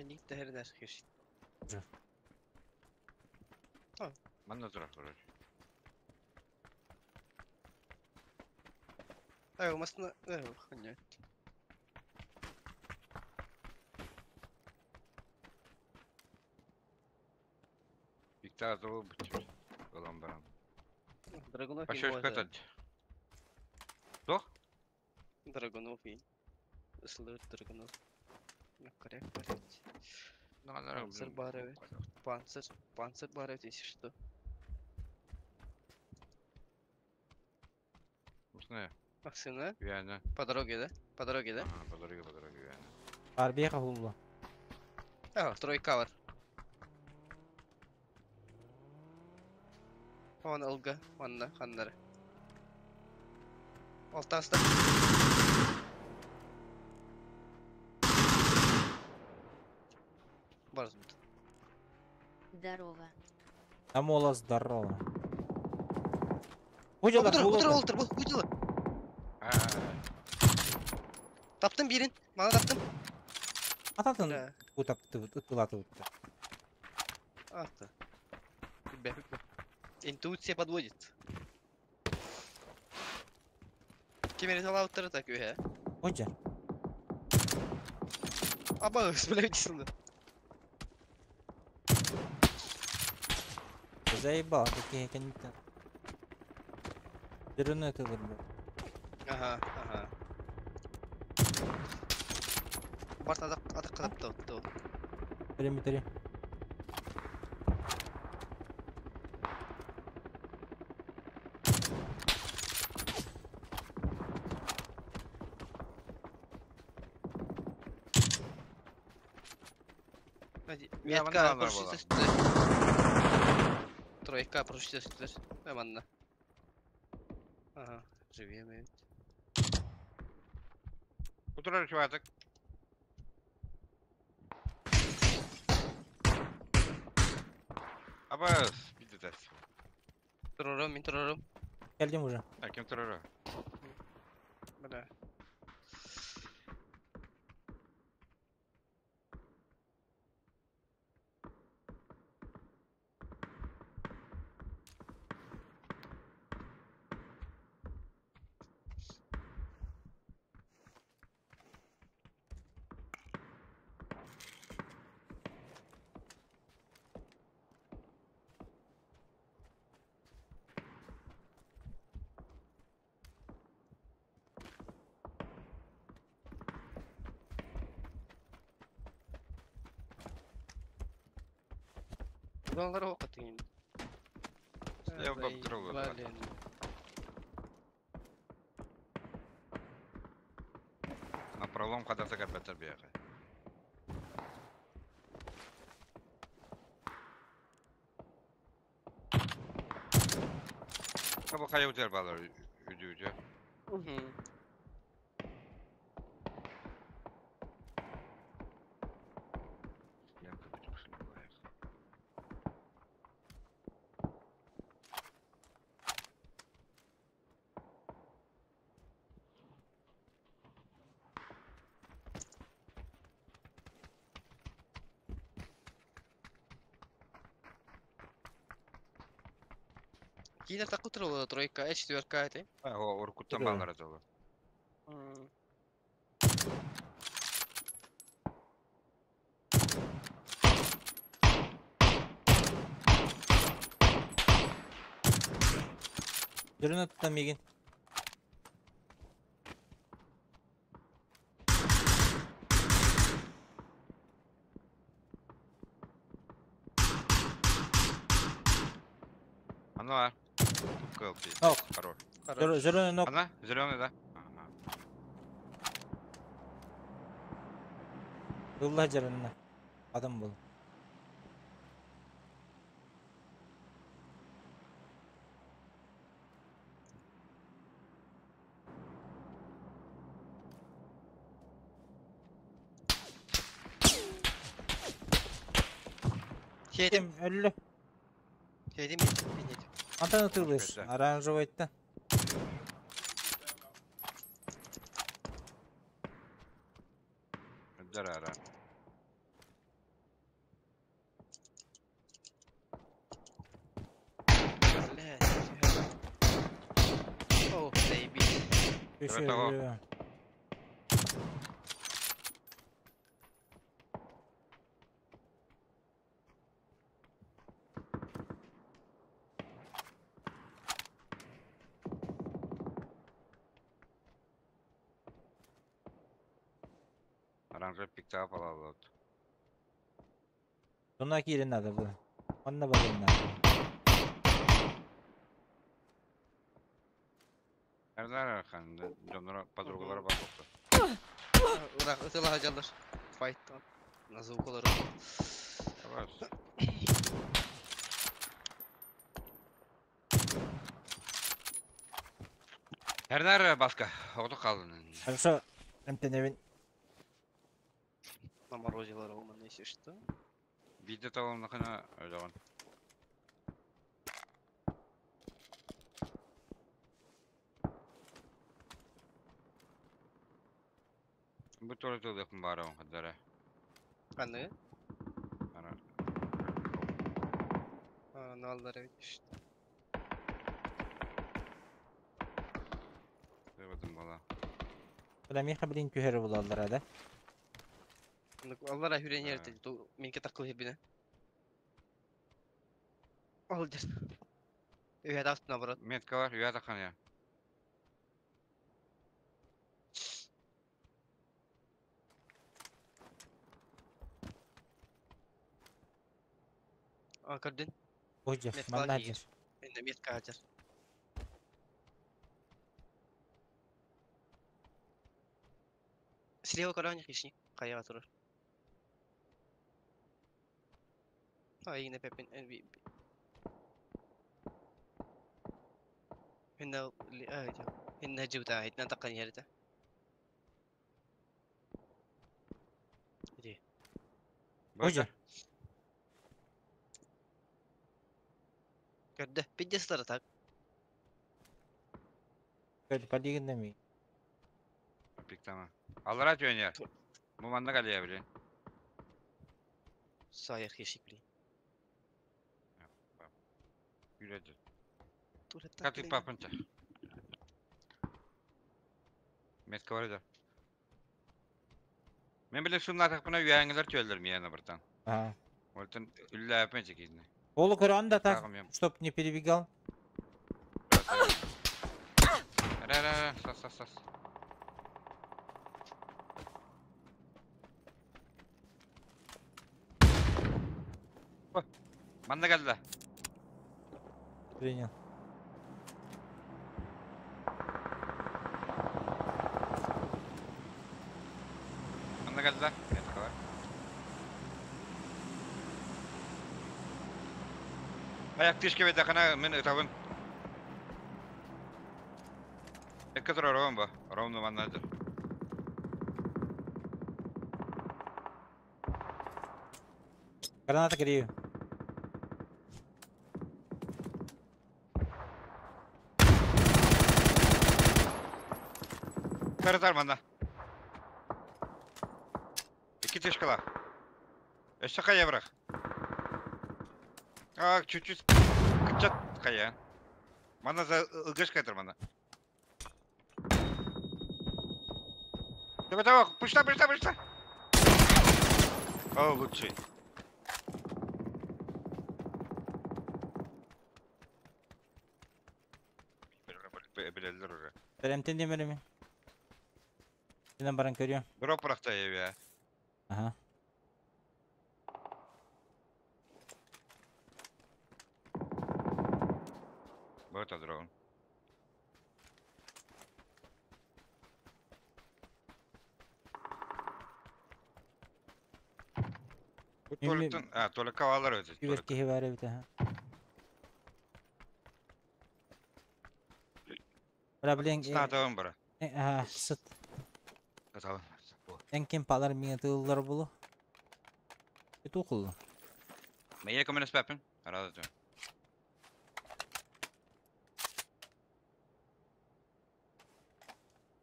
Ник дәһәрнәр хеш. Манна тура, короче. Ай, масына, ай, хуйня. Виктор зову бутчу. Голам барам. Драгунов. Пошёл катать. Тох? Драгунов и. Слыр Драгунов. Коррект, коррект. Панцир бар evet. Панцир, панцир бар evet, если что. Усне, Максимна, яна. по дороге, да? По дороге, да? Ага, по дороге, по дороге, яна. Арбеха хулла. А, тройка бар. Он ылга, манна, ханнары. Алтаста. Бар тут. Здорово. Амола здорово. Худела, Утыр, утыр, хулла. утыр, бу, худела. Таптым бирин, мана таптым. Ататын Да. утапты, ытылаты утты. Ата. Бе, бе. Интуиция подводит. Кемери талауттары так үһә. Ходжа. Аба, блядь, Заебал, какие коннекты. Зеленый это вот, бля. Ага, ага. Барт адак адак кадап то. Периметре. Метка прошли. Тройка прошли. Манна. Ага, живем. Утурар чуватык. Абас, бидетес. Турурум, мин турурум. Келдим уже. А ким турар? Бля. Доллар оқытын. Я баб трогал. На пролом когда-то капета бегает. Кабы хайы утер балар үдү-үдү. Киинер такы тройка, четверка эти. А, о, уркуттан баллар это. Зеленый там мигин. Оно, Тупка Хорош. Зеленый ног. Она? Зеленый, да? Ага. Ылла зеленый. Адам был. Хедим. Өллө. Хедим, хедим. Антон ытылыш. Оранжевый-то. Дарара. Блядь. О, заебись. Еще. Оранжевый пикта палалот. Туна кирин надо было. Он на балын надо. Эрнар хан, дьоннор подругалар бар болду. Ура, ытыла хажалар. Файттан. На звукалары. Эрнар баска, ото калдын. Хорошо. Эмтенебин. На морозе лар если что. Виде талоннахына өлөгөн. Бу туры тылдыкын бары он кадары. Каны? Ана. А, налдар ведь. Дебетим бала. Бля, меха блин түһәрі булалар да. Аллара хүрен ерте, минке такыл хебине. Ол дер. Үйәд аст наоборот. Метка бар, үйә такан я. А, көрдүн? Ой, Метка манна кийер. жер. Энде метка ажар. Слева көрөөнү хищник. Каяга турар. А, игнэ пепин هنا هنا جبتها هنا تقنية هرتا. Иди. Ожа. Көрдө. Пидде так. Подигин ми. Пиктама. Аллара түйөнер. Бу манна калия биле. Саяр хищник блин. Күләді. Тура Каты папынча. Метка бар edi. Мен биле шунна тақпына үйәңілер түйелер мияна биртан. Ага. Олтан үлләпен чекизне. Олу көрөн да так, чтоб не перебегал. Ра ра ра, сас сас сас. Манна келді. Принял. Манна келді. Метка бар. Аяк тишке бет ақына мен ытабын. Экке тұр ровын ба. Ровны манна тұр. Граната кирию. Каратар манна. Икки тишкала. Өссө кая бирак. А, чуть-чуть кычат кая. Мана за ылгыш кайтыр мана. Давай, давай, пушта, пушта, пушта. О, лучший. Билелер уже. Беремтен демереми. Сенен баран көрüyorum. Дроп биракта я. Ага. Вот дрон. Bu tualetten, ha tuvalet havalar öyle. Күбер киһи бар эбит, аха. Бра билен Статуын бара. Аха, сыт. Каталын. Эн кем палар миңа тыллар булу. Бит укулу. Мeye көмөнөс пәпин. Арада төн.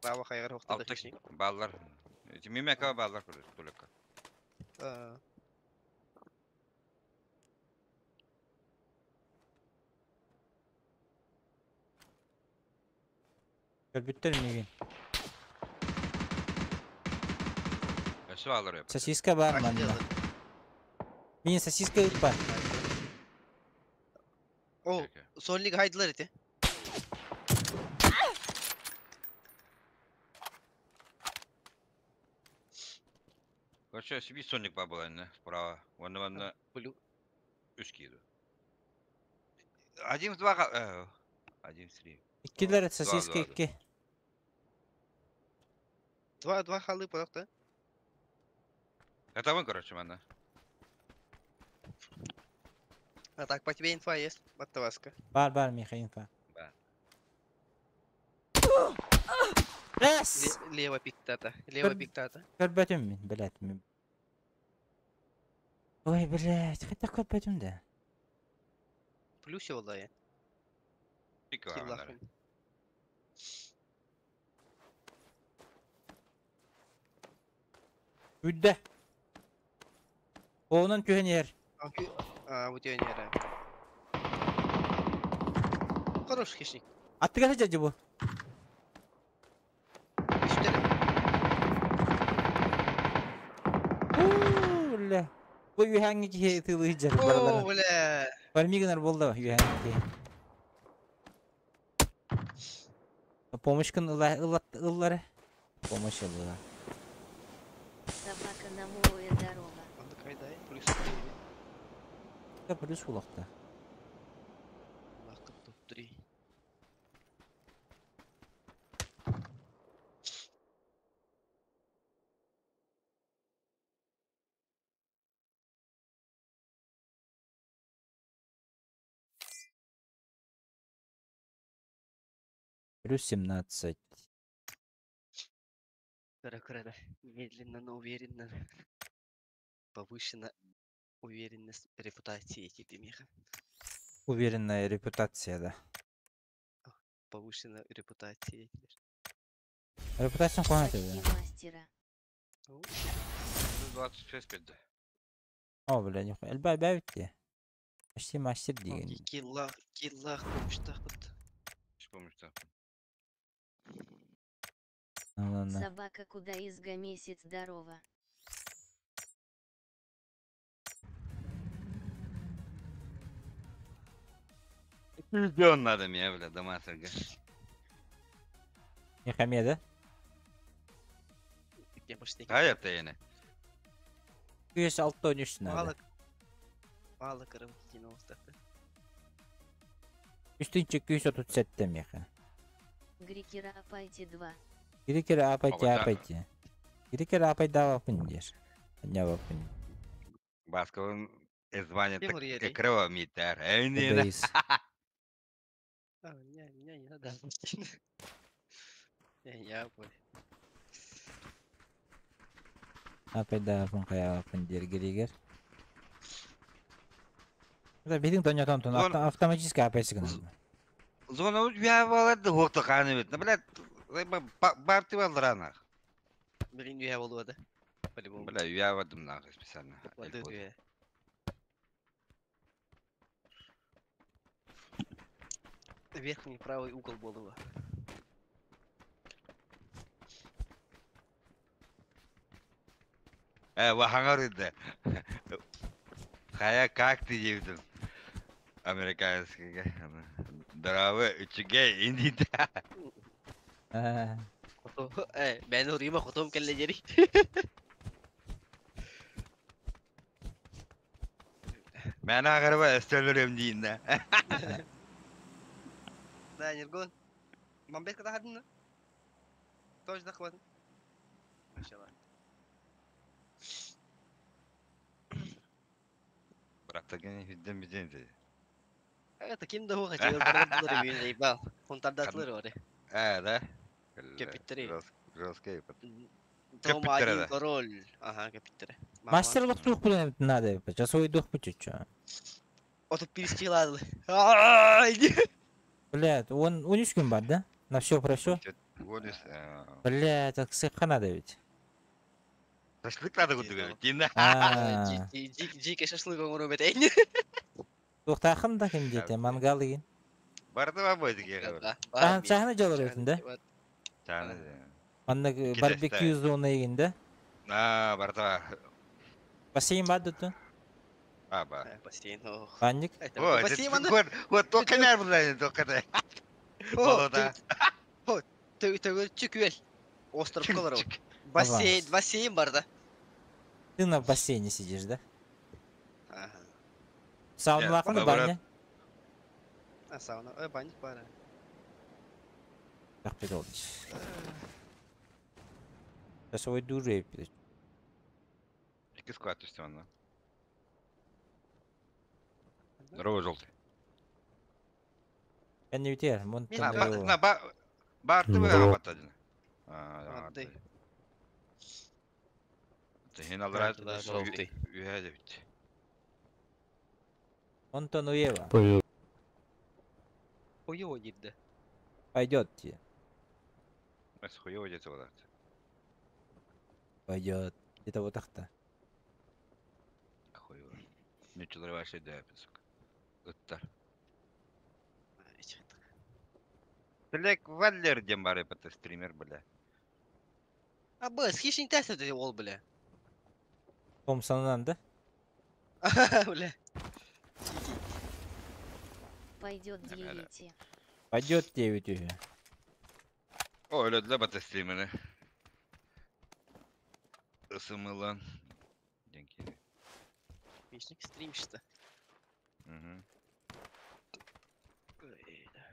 Баба хайгар хоқтады Алты хищник. баллар. Мимека баллар көрөс туалекка. Көрбүттер мигин. Өсү алар яп. Сосиска бар манна. Мин сосиска ыппа. О, сольник хайдылар эти. Короче, себе сонник бар была, справа. Вон вон Блю. үс киду. Один в два, один в три. Иккилер сосиска икки. Два, два халы палакта. Это вон, короче, манна. А так, по тебе инфа есть, Баттаваска. Бар бар Миха инфа. Бар. Раз! Лево пиктата, лево пиктата. Көрбөтүм мин, блядь, мин. Ой, блядь, хотя көрбөтүм да. Плюс его да я. Киллахын. Үддэ. Оонун түһэн иһэр. А, вот я не рад. Хороший хищник. Аттыга сылдьар бу. Үстеле. Уу, бля. Бу үһәңҥи киһи тыылыы сылдьар О, баралара. бля. Бармигынар буолла үһәңҥи киһи. Помощькын ыллары. Помощь ылла. Собака на море дорога. Анда кайдай, плюс три. Плюс улахта. Лака топ-3. Плюс 17. Кыра-кыра да. Медленно, но уверенно. Повышена уверенность репутации типа миха. Уверенная репутация, да. Повышена репутация. Репутация куана Почти тебе. мастера. 26 бедді. О, бля, нихуя. Эльба бәбитти. Почти мастер деген. Киллах, киллах, помощтах бут. Помощта. Ну ладно. Собака куда изга месяц здорово. Миллион надо мне, бля, дома сырга. Нихаме, да? Я почти. Hayat yine. 206 13 надо. Мало. Мало кырым кино устахты. 3237 меха. Грикера апайте 2. Грикер апайте Ого, да. апайте. Грикер апай дава пын деш. Анява пын. Басковын звание Кем Риэри? крыва митер. Эгоист. А, не, не, не надо. Не, я понял. Апай дава пын каява пын дер григер. Да, бидин тоньотон тон Зон- автоматически апай сигнал. Зона у балады хоқты қаны бит. Бля, барты балдыранах. Блин, я буду да. По-любому. Бля, я вадым нахуй специально. Воды две. Верхний правый угол болова. Вахаңар еді. Хая, как ты девдім? Американский. Здорово, үчүгэй, индида. Мен урима хотом келле жери. Мен ағырба өстөлөрөм дейін да. Да, Нергон. Мамбет когда хадна? Тоже захват. Машалла. Брат, гene hüddен биден dedi. Это ким да хотел барадылар үйүн ибал. Хунтардатлар ори. Да? Кепиттери. Жесткий. Том Кепиттери, один да. король. Ага, кепиттери. Мастерлык тух билен надо. Часовой дух чуть. Ото пирстилады. Ай! Блядь, он 13 күн бар, да? На все про все. Блядь, так сыхха надо ведь. Шашлык надо кудуга дейін да. А, Жике шашлык оңору бетейин. Туктахын да ким дейт, мангал деген. Барды ба бойды ке. Чахны жолор өтүн да? Чаны. Анда барбекю зона деген да? А, барды ба. Бассейн бар дуту. А, ба. Бассейн, ох. Банник. О, Бассейн анда. Вот, вот, только не было, только да. Болода. Төгөрчү күөл. Остров колор. Бассейн, бассейн бар да. Ты на бассейне сидишь, да? Ага. Сауна Нет, лахны наоборот. баня. А сауна, ой, банник бар. Так придолч. Часовой дуры. Екі склад түсті онда. Здорово, желтый. Я не ветер, мон Мен На, там ба, его. на, ба, барды ба Здорово. апатадын. А, Ады. Тehen алра Да, желтый. Үйә де бит. Онтон уева. Пойдет. Хуёво дейді. Пойдет тебе. Мәс хуёво десе болады. Пойдет. Где-то вот так-то. Хуёво. Нечелер вообще да, сука. Ыттар. Блек Валлер дем бар это стример, бля. А б, хищник тәсі ол бля. Томсоннан да? Бля. Пойдет Да, да. девять. Пойдет 9 уже. О, өлөдүлө бата стримери. Ысымылан. Денки. Хищник стримщица. Мгм. Ой, да.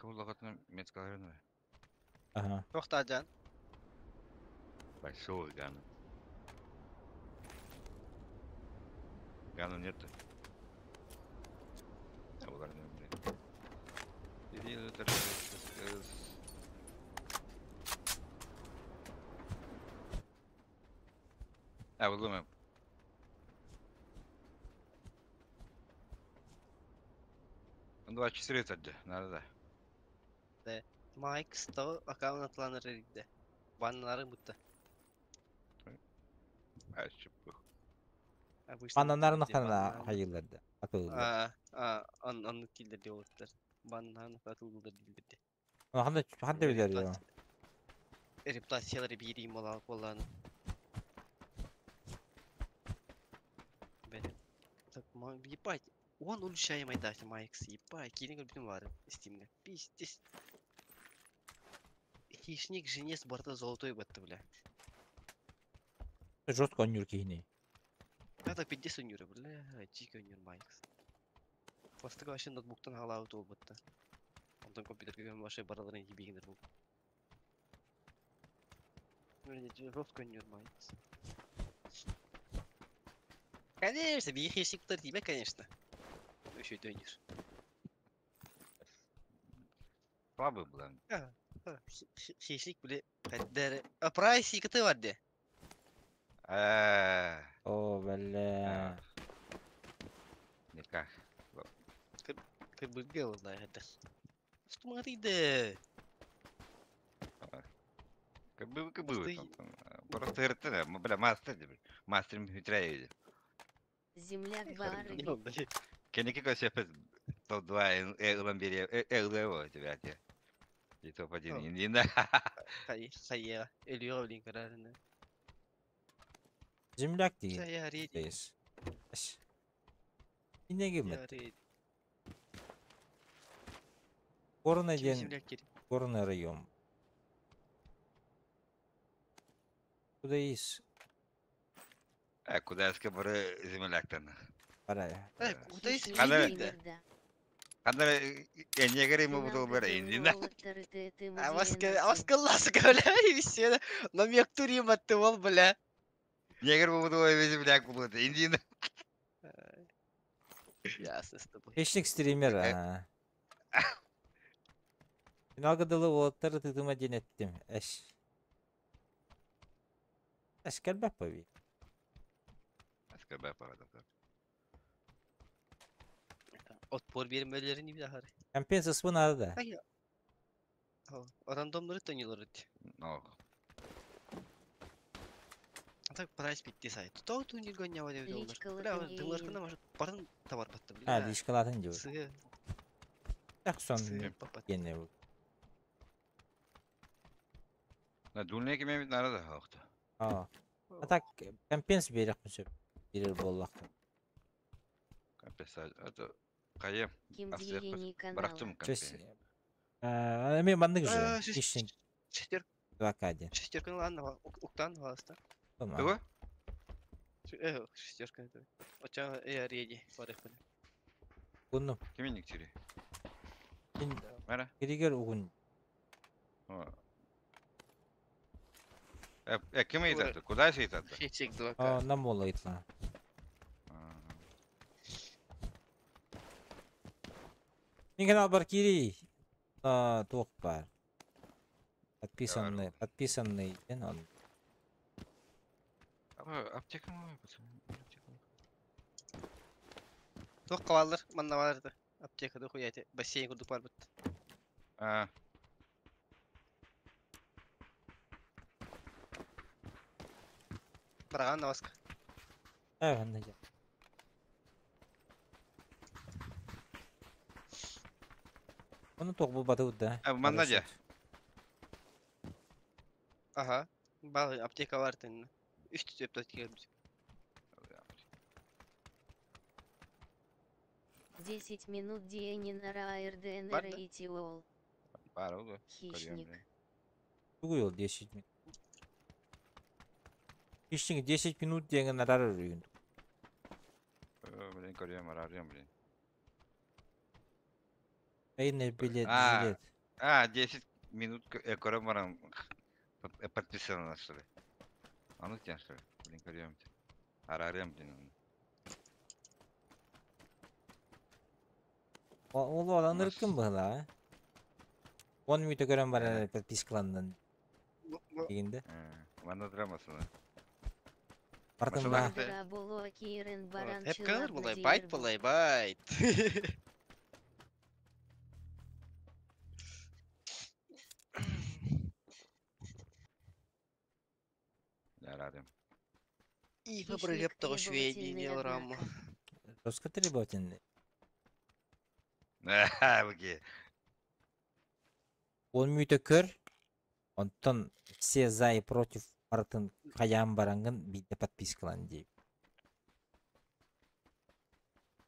Кыбыллахытына мецкаларын Ага. Тохтаажан. Большого гана. Гана нет. А, булдум. 24 тадды, надо да. Майк 100 аккаунт атланыр иде. Баннары бутта. А, чупу. Обычно Ананарын бутта, хана баннарын. хайыларды. Атылды. А, а, он он киллер диолоттар. Баннарын атылды дилдерди. Ханда ханда билер я. Репутациялары бирим бола болан. Бен. Так, ебать. Он улучшаемый майдати Майкс, ебать, килин көрбүтүм бар Стимге. Пиздец. Хищник женец барда золотой батты, бля. Жестко онюр кихини. Это пиздец онюр, бля, чик онюр Майкс. Бастык вообще ноутбуктан халаут ол батты. Онтон компьютерге вообще бараларын ебигендер бул. Жестко онюр Майкс. Конечно, бии хищниктер тиме, конечно. Еще и дönür. Слабый был. Хищник, бля, хаддер. А прайс и кыты варды. О, бля. Никак. Ты бы гел, да, это. Что мы да? Как бы, как бы. Просто РТ, бля, мастер, мастер митряет. Земляк Баарби. Кеники көсөпөт топ-2 ылан бере ылыво тебя те. И топ-1 индина. Хайя, эльё блин карарына. Земляк деген. Хайя, реди. Инеге мет. Горный ден, горный район. Куда есть? А куда я бары земляктан? Пора. Куда есть Хандар энегери му бутул бер индина. А вас ласка, бля, и все. Но мектури маттывал, бля. Негер му бутул земляк бутул индина. Ясно с тобой. Хищник стример, а. Финалга дылы олаттары тытыма денеттим. Эш. Эш келбеп баби. Эш келбеп баби. Отпор бермелерини bir daha. Компенсация надо да. Hayır. Рандомları tanıyorlar. No. А так прайс битти сайт. Тау турнир гонява деп олар. Бля, дыңларкына может барын товар батты, бля. Ha, личкалатын диyor. Так сон гене бу. На дулне кеме бит нарада хакта. А. А так компенс берек мүсөп. Берер боллакты. Компенс это Кайым. Ким Бырактым компенс. Мен мандык же. Хищник. Шестер. 2К1. Шестерка, ладно, уктан васта. Тугу? Шестерка это. Оча реди, барых бile. Кунну. Киминник тири? Мара. Григер угун. Ким ыйтады? Куда ыйтады? Хищник 2К. А, на мола ыйтла. Мен канал бар кири. Туох бар. Подписанный, подписанный. Он. Аптека ма? Туох каваллар, манна барды. Аптекада хуяйты. Бассейн курдук бар бит. А. Бараган наваска. Э, анда жа. Оны тоқ бұл баты да. Манна жа. Ага. Бал аптека бар тен. Үч түзөп келбиз. 10 минут ДНР РДНР и ТИОЛ. Бар ол. Хищник. Тугу yol 10 минут. Хищник 10 минут деген арар үрүн. Блин, көрөм, арарым, блин. Айны билет, билет. А, 10 минут көрөн баран подписано, что ли? А ну тебя, что ли? Блин, көрүөм. Араарыам, блин. Ол одан ыркын быһыла. 10 мүнөт көрөн баран подпискаланнын дегенде. Манна драмасына. Бартын ба. Драболо киирен баран Хеп калыр булай, байт булай, байт. Араарыам. И фабрилеп того швейди раму. Жестко требовательный. Окей. 10 мүнөт көр. Онтон все за и против бартын каян барангын бийде подпискалан дейм.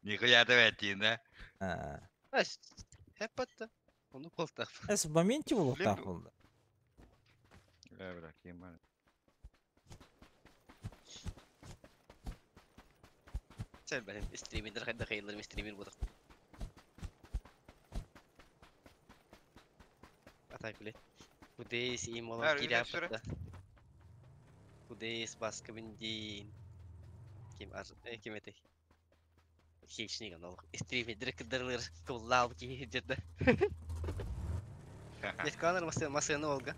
Нихуя ты этин, да? Хеп атта. Оны колтак. Эс в моменте болуктаах болду. Бля, бля, ким бар? Сен бәлем стримердер хайда хейлер стример будак. Атай билет. Кудес имолом киряпта. Кудес баска биндин. Ким ар ким эте. Хищник анал. Стримердер кыдырлар туллал ки жерде. Метканар масын масыны Олга.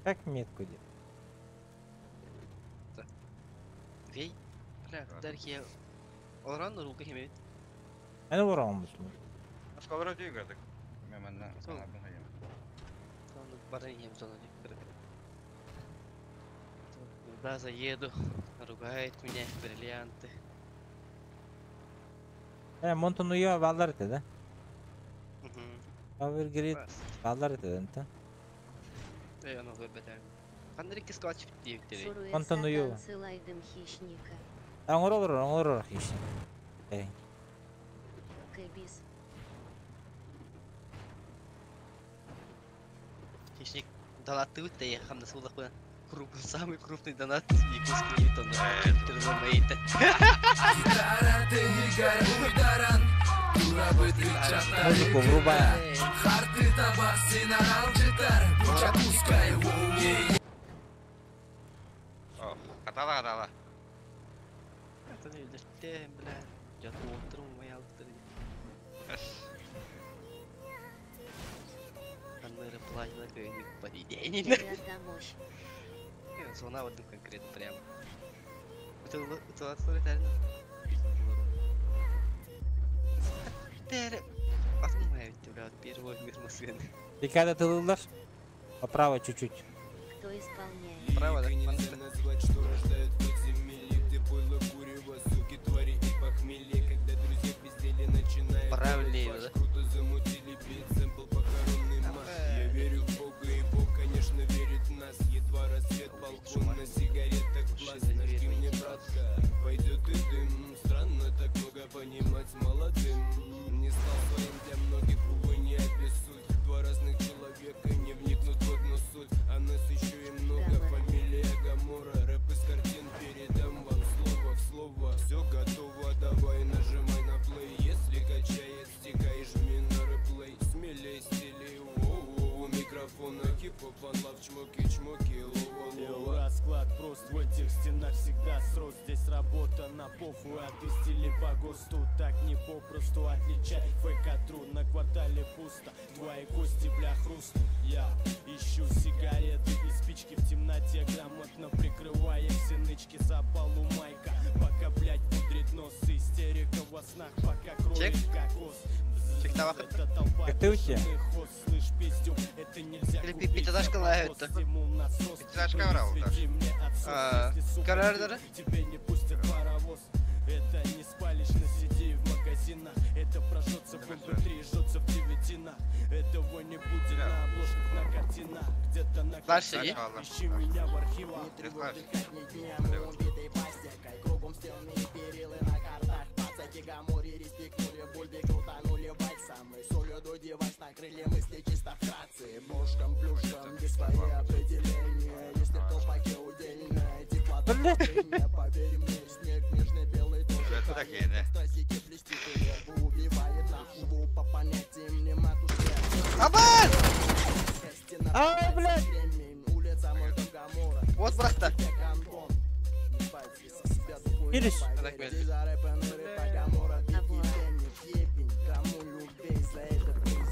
Как метку делать? Вей. Бля, дархия. Олран рука химет. Аны барамыз. Аскалара дүйгәдек. Мен манна Куда заеду, ругает меня, бриллианты. Монтон уя балдар ите, да? Power Grid балдар ите, да? Аны көрбөтөм. Кандай кескач дип Суруя Монтон уя. сатан сылайдым хищника. Оңоролор, оңоролор хищник. Эй. Кэбис. Хищник донаты өтте, хамда сулак куя. Крупный, самый крупный донат якутский бетон. Музыку врубай. О, катала, катала. Это не бля. Я утром моя Аннера платила какой-нибудь поведение. Зона вот конкретно прямо. Это Ты когда ты лылдаш? Поправо чуть-чуть. Кто исполняет? Право, да? Нельзя назвать, что рождают подземелье, где пойло курево, суки, твари и похмелье. Когда друзья пиздели, начинают Правильнее, да? Круто замутили бит, сэмпл похоронный марш. Я верю в Бога, и Бог, конечно, верит в нас. Едва рассвет, балкон на сигаретах глаз. Нажги мне, братка, пойдет и дым. Странно так много понимать молодым. Не стал своим для многих, увы, не обессудь. Два разных человека не вникнут в одну суть. А нас еще и много, фамилия Гамора. Рэп из картин, передам вам слово в слово. Все готово, давай нажимай на плей. Если качает, стекай, жми на реплей. Смелей, стили, воу, у микрофона хип-хоп, ван лав, чмоки, чмоки, лова, лова. Расклад прост в этих стенах всегда срок. Здесь работа на похуй, а ты стили по ГОСТу. Так не попросту отличать ФК тру. На квартале пусто, твои кости, бля, хрустнут. Я ищу сигареты и спички в темноте, грамотно прикрывая все нычки за полу майка. Пока, блядь, пудрит нос, истерика во снах, пока кроет кокос. Это толпа бешеных хоз, слышь, пиздюк, это нельзя купить. Пятидашка лает. Пятидашка брал, да. Карар, тебе не пустят паровоз. Это не спалишь на CD в магазинах. Это прожжется в MP3, жжется в девятинах. Этого не будет на обложках, на картинах. Где-то на Дальше, ищи меня в архивах. Кругом стены перилы на картах. Пацаки гамури респектнули, бульби крутанули вальсом. И солью до девайс накрыли мысли чисто вкратце. Бошкам, плюшкам, где свои определения. Если в толпаке удельная теплота, не поверь мне, снег нежный белый тоже. Стразики блестит и нервы убивает. Нахуй по понятиям. Абан! Ай, блядь! Вот бырахта. Кирис. Абуа.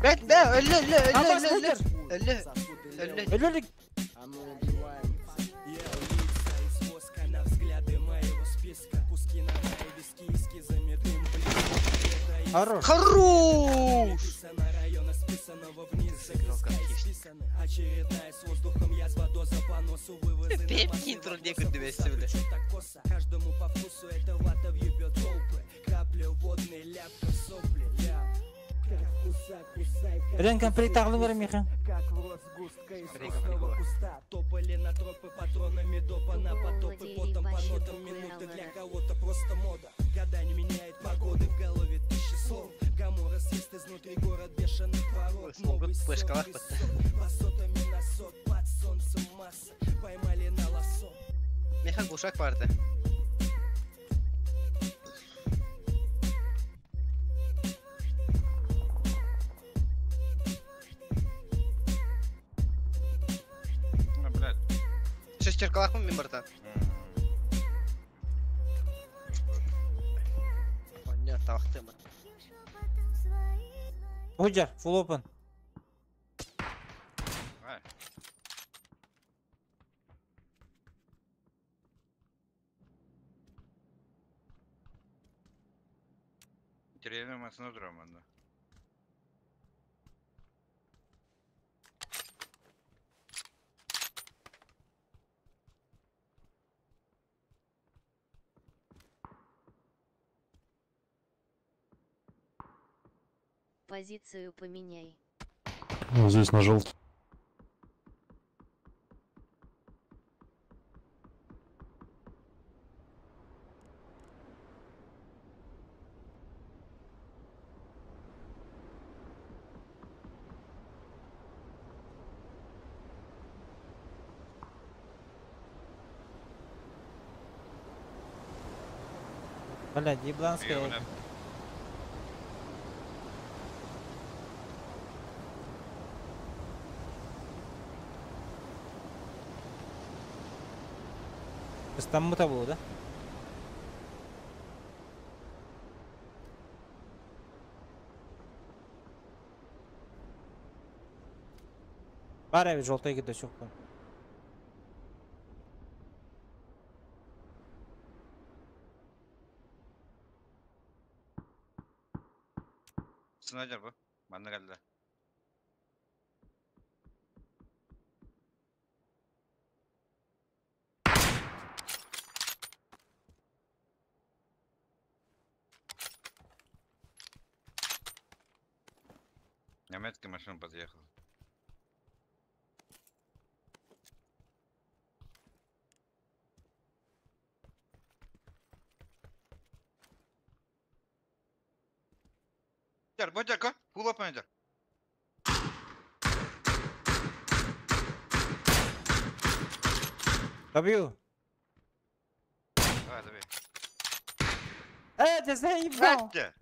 Бэт, бэ, өллө, өллө, өллө, Абас, өллө, өллө. снайпер! Өллө, өллө. Өллө. Я улица из воска на взгляды моего списка. Куски на мои виски, эскизами дым блин. Хорош. Хорош! Написано района списанного вниз. Загрызка исписаны. Очередная с воздухом язва доза по носу вывозы на Пепкин машинах. труднее күндүбэсси биле. Чё так косо? Каждому по вкусу это вата въебет толпы. Капля водный, ляпка в сопли. Ляп. Как кусак, кусай, как Ренкан кусай, притаглы бер Миха. как в рот сгустка искусного куста. Топали на тропы патронами допа на Тупо потопы. владели Потом по вообще нотам буквой минуты для Аллара. кого-то просто мода. Года не меняет погоды, в голове тысячи слов. Гамора съест изнутри город бешеных ворот. Ой, Новый смогут сок, флешкалах песок, басотами на сот, под солнцем масса. Поймали на лосо. Миха глушак барды. А, блядь. Шестеркалах мын мен братан. Понятно, табахтымын. Худжар, full open. Ай. Деревня машина драма, да. Позицию поменяй. Вот здесь на желтый. Блядь, ебланская. Её, бля. Там мута было, да? Бара бит желтый до сих пор. Снайпер bu. Bana geldi. Немецкая машина подъехала. Бодяр, бодяр, ко? Full open бодяр. Добью. Давай, давай. Ты заебал! Братья!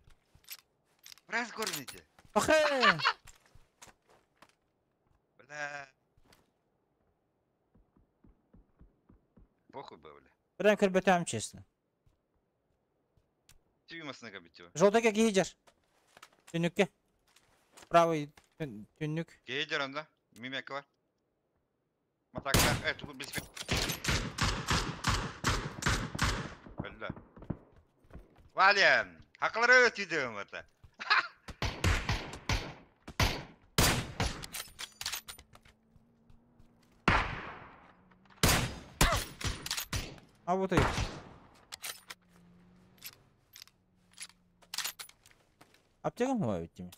Разгорните! Охе! Бля. Похуй был, бля. Прям кырбетам честно. Тебе масына кабит Желтый как едешь. Түнүккэ. Правый түнүк. Гейдер анда. Мимек var. Матакlar. Evet, bu biz. Öldü. Valian. Hakları ötüydüm vata. А вот и. Аптека mı var bitti mi?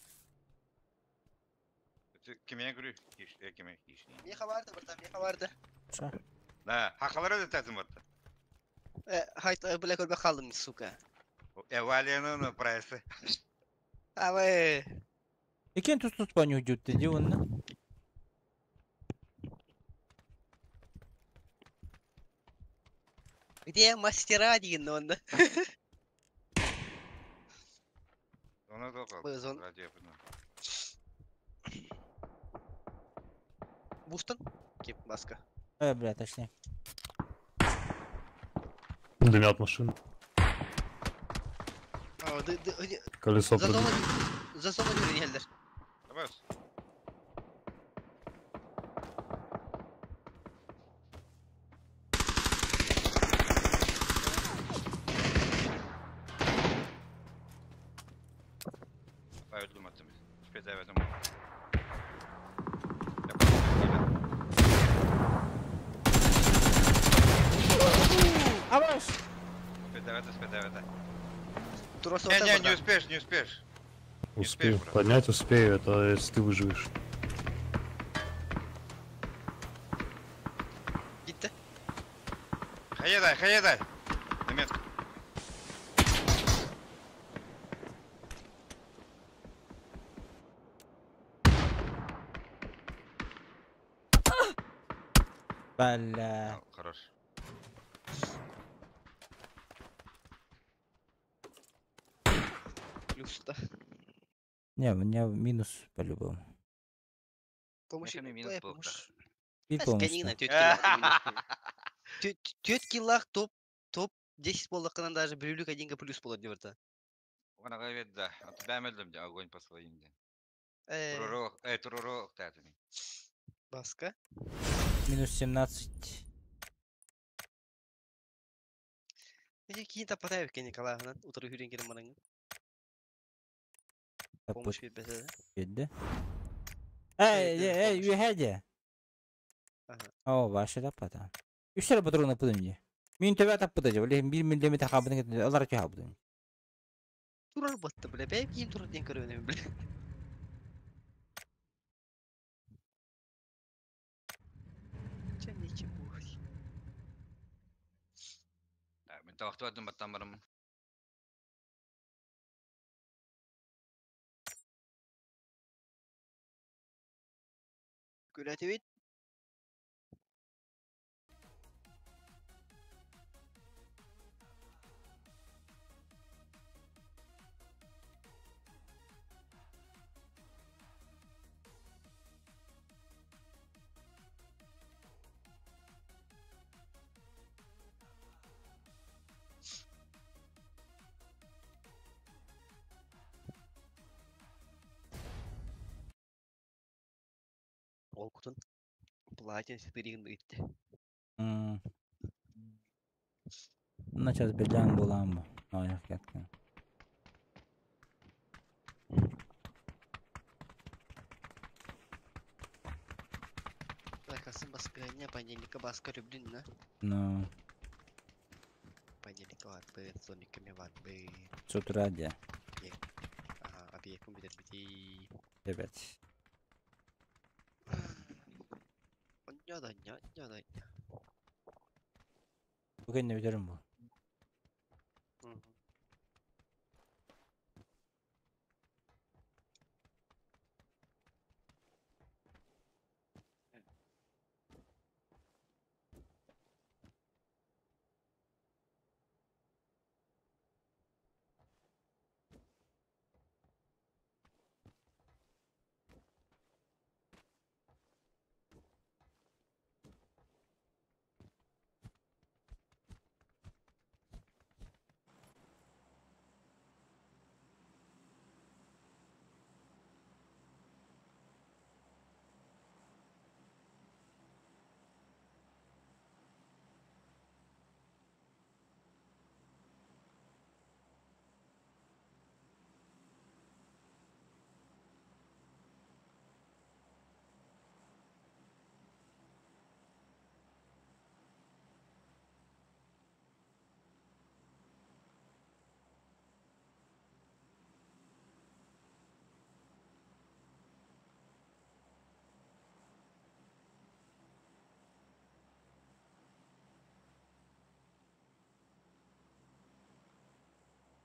Kime gülü? Kime? Миха барды, братан, миха барды. Ша. Да, hakları ötüydüm vata. Хайт, бля, көрбө қалдым, сука. Valian'ın прайсы. Абы. Экен тус тус паню жутты ди онна. Где мастера деген онда? Onu da Бұл зон. Radyo yapın. Бустан? Кип, баска. Э, бля, точнее. Дымят машины. А, ды, ды, ды, Колесо За зону, пробито. за зону geldiler. Давай. Öldüm atım. Spedemedim. Абаш! Спедавайте, спедавайте. Трос Не, не, не успеешь, не успеешь. Не Успею. успеешь, брат. Поднять успею, это если ты выживешь. Gitti. Хаедай, хаедай. На метку. Бля. О, Хорош. Плюс да. Не, у меня минус по-любому. Помощь. Мехами минус был, да. И помощь. Төт киллах топ топ 10 боллақынан даже біреулік одинга плюс болады деп орта. Она говорит, да. А тебя медленно, да, огонь по своим. да. Э, Турурок, эй, турурок, да, ты. Баска. Минус 17. Неге кейін таппатай екен Николаевнан утыры хүрен келен маның. Помощь бербесе. Бедді. Эй, эй, эй, үйәде. Ага. О, башы таппата. Үш патрона пыдым де. Мен төбә таппыда же, біле, бір миллиметр хабыдың кетті, алар чө хабыдың. Турар батты біле, бәй кейін турар ден көрөбүн біле. Чен нече бу. Да, мен тавақты бардым, баттан барамын. Күрәтебит. Ол кутун платин ситыригин итти. Начас белян булам бу. Аяк кеткен. Так, асын баскыня, понедельника баска люблю, на. Ну, Понедельника ватбы, зомиками ватбы. с утра де. Ага, объект компьютер бити. Ребят. Ня да ня, ня да ня. Бүгін не өтерім бұл.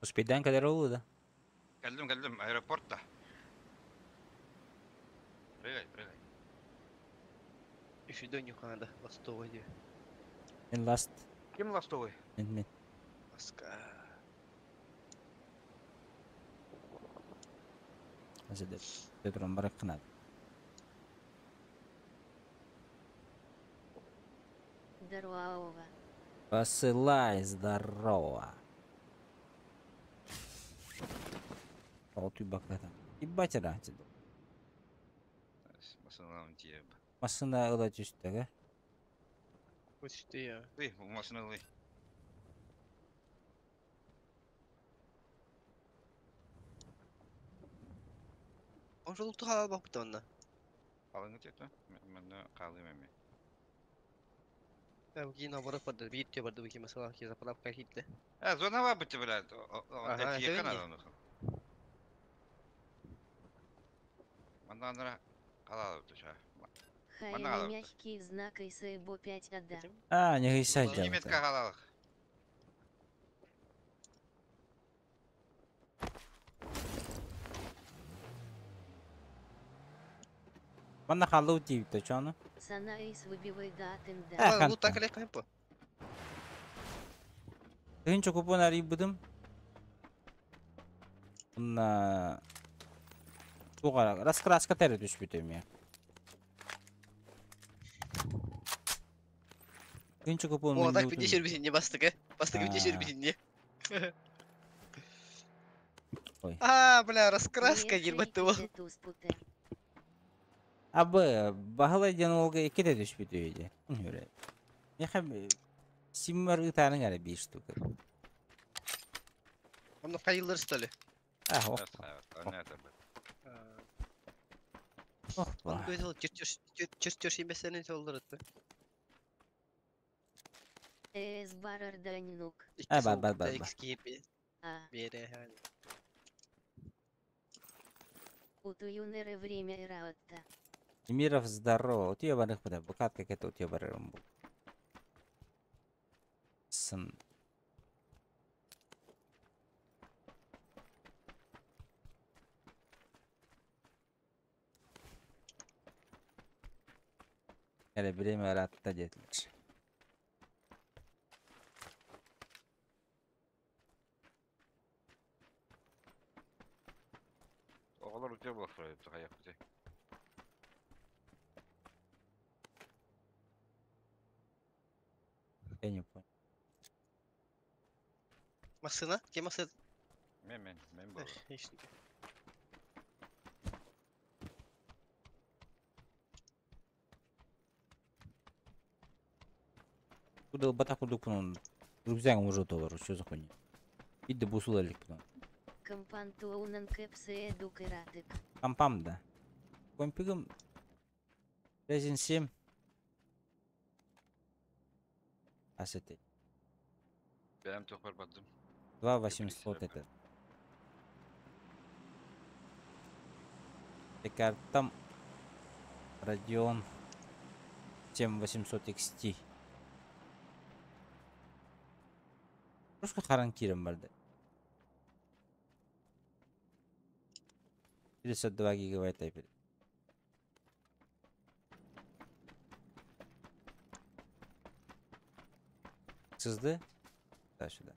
Успейдан kadar oldu da. Geldim geldim aeroportta. Прыгай, прыгай. Үшіден юқанада, ластовый диyor. Мен last. Ким ластовый? Мен мен. Баска. Азыр Петрон барак кынады. Здорово. Посылай, здорово. Ол баката. Ебать рати. Масыналам тиеп. Масына ыла түстәге. Почти я. Ый, машиналый. Ошол халал бакпыт онна. Алыңы тетті? Мен қалым эми. Бу наоборот барды, бир те барды бу масала ки заправка хитте. Э, зона бар бит, блядь. Ага, Эти это канал. Мандан ара қалалы түшә. Хайна мягкий знак и сейбо 5 ада. А, не гыйсай Немецка қалалық. Манна халу тип чону. Сана эйс выбивай да Э, да. хан. Бу так эле кайпы. Тыгынча купон арыйбыдым. Онна туга раскраска тәрі түшпүтүм я. Тыгынча купон О, так бите шербисин не бастык, э? Бастык бите А. шербисин не. Ой. А, бля, раскраска ебать его. Абы баһылай диэн олга икките түшпүтү иде. Нүрэ. Яха симмар ытаның әле бир штука. Онно кайыллар стали. А, ох. Ох. Көз чертеж емесенин солдырытты. Эс барарданинук. А, бар, бар, бар, бар. А. Бере, хани. Утуюнеры время ираотта. Миров здорово. У тебя барых пода. Букат как это у тебя барырым был. Сын. Әле время ратта детилер. Оғалар өте болар, қаяқ бите. Я не понял. Машина? Кем машина? Мен, мен, мен бұл. Куда бата куда кунун. Рюкзагым уже доллар, что за хуйня? Иди бусул элек потом. Компантуунан кэпсе эдук иратык. Компам да. Компигом Ryzen 7. Асете. Бәрім тоқпар бардым. 2800 это. Такая там Radeon 7800 XT. Просто харанкиром барды. 52 гигабайта опять. SSD? Да, сюда.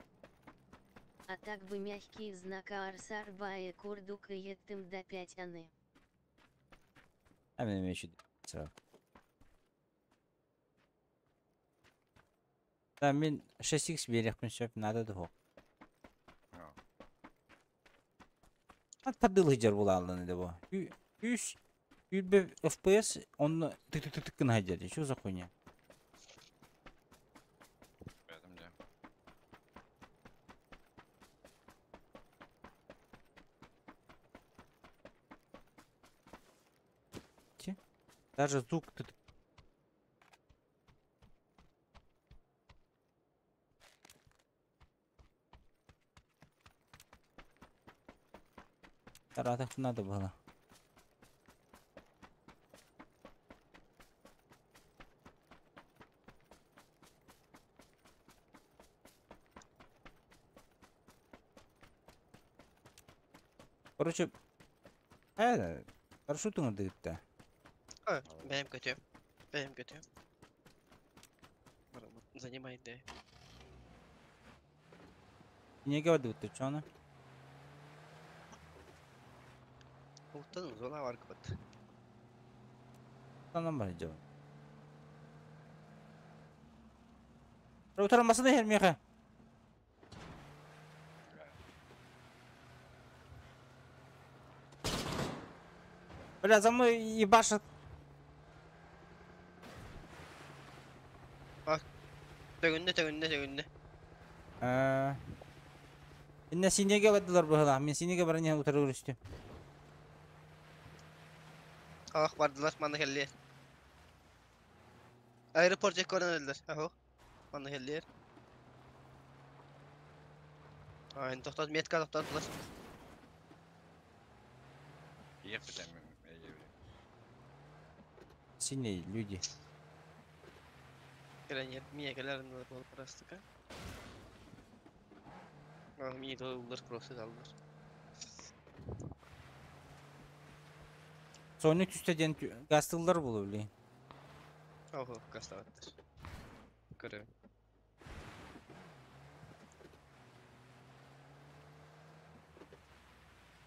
А так бы мягкий знак арсар бае курдук и еттым до 5 аны. А меня еще сразу. Да, мен 6х берех все надо дого. Тадыл хиджар була алдан иде бу. 300 FPS онны тык тык тык кына хиджар. Что за хуйня? Даже звук ты. Таратах надо было. Короче, хорошо ты надо. Бэм көтөм. Бэм көтөм. Занимай да. Не говорю, ты чё она? Уттан зона бар кыбыт. Там бар жабы. Утармасын иһэр миэхэ. Бля, за мной ебашат. Төгүннэ, төгүннэ, төгүннэ. Иннэ синеге бардылар быһылаах. Мин синеге баран иһэн утары көрүстүм. Ах, бардылар, манна кэллиэр. Аэропорт дьэ көрөн эрэллэр. Аһо. Манна кэллиэр. Айн тохтот, метка тохтоттулар. Синие люди. Кэлэн иһэр, миэ кэлэр буолуп барастыка. Мии ыллар просто аллар. Соня түстэ диэн гастыллар буолуо билигин. Ого, гастаабаттар. Көрөбүн.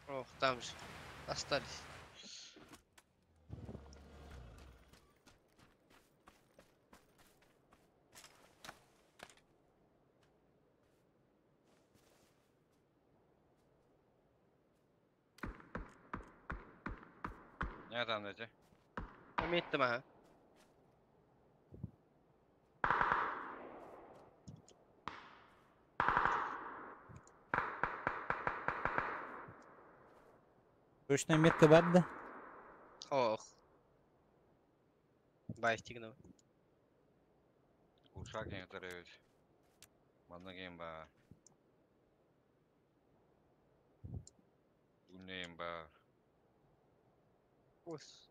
Ох, там же остались. Nereden dedi? Ettim ha. Точная метка бар да? Ох. Бай стигнув. Ушак таревич. Манна кем бар. Үннем бар. Ос.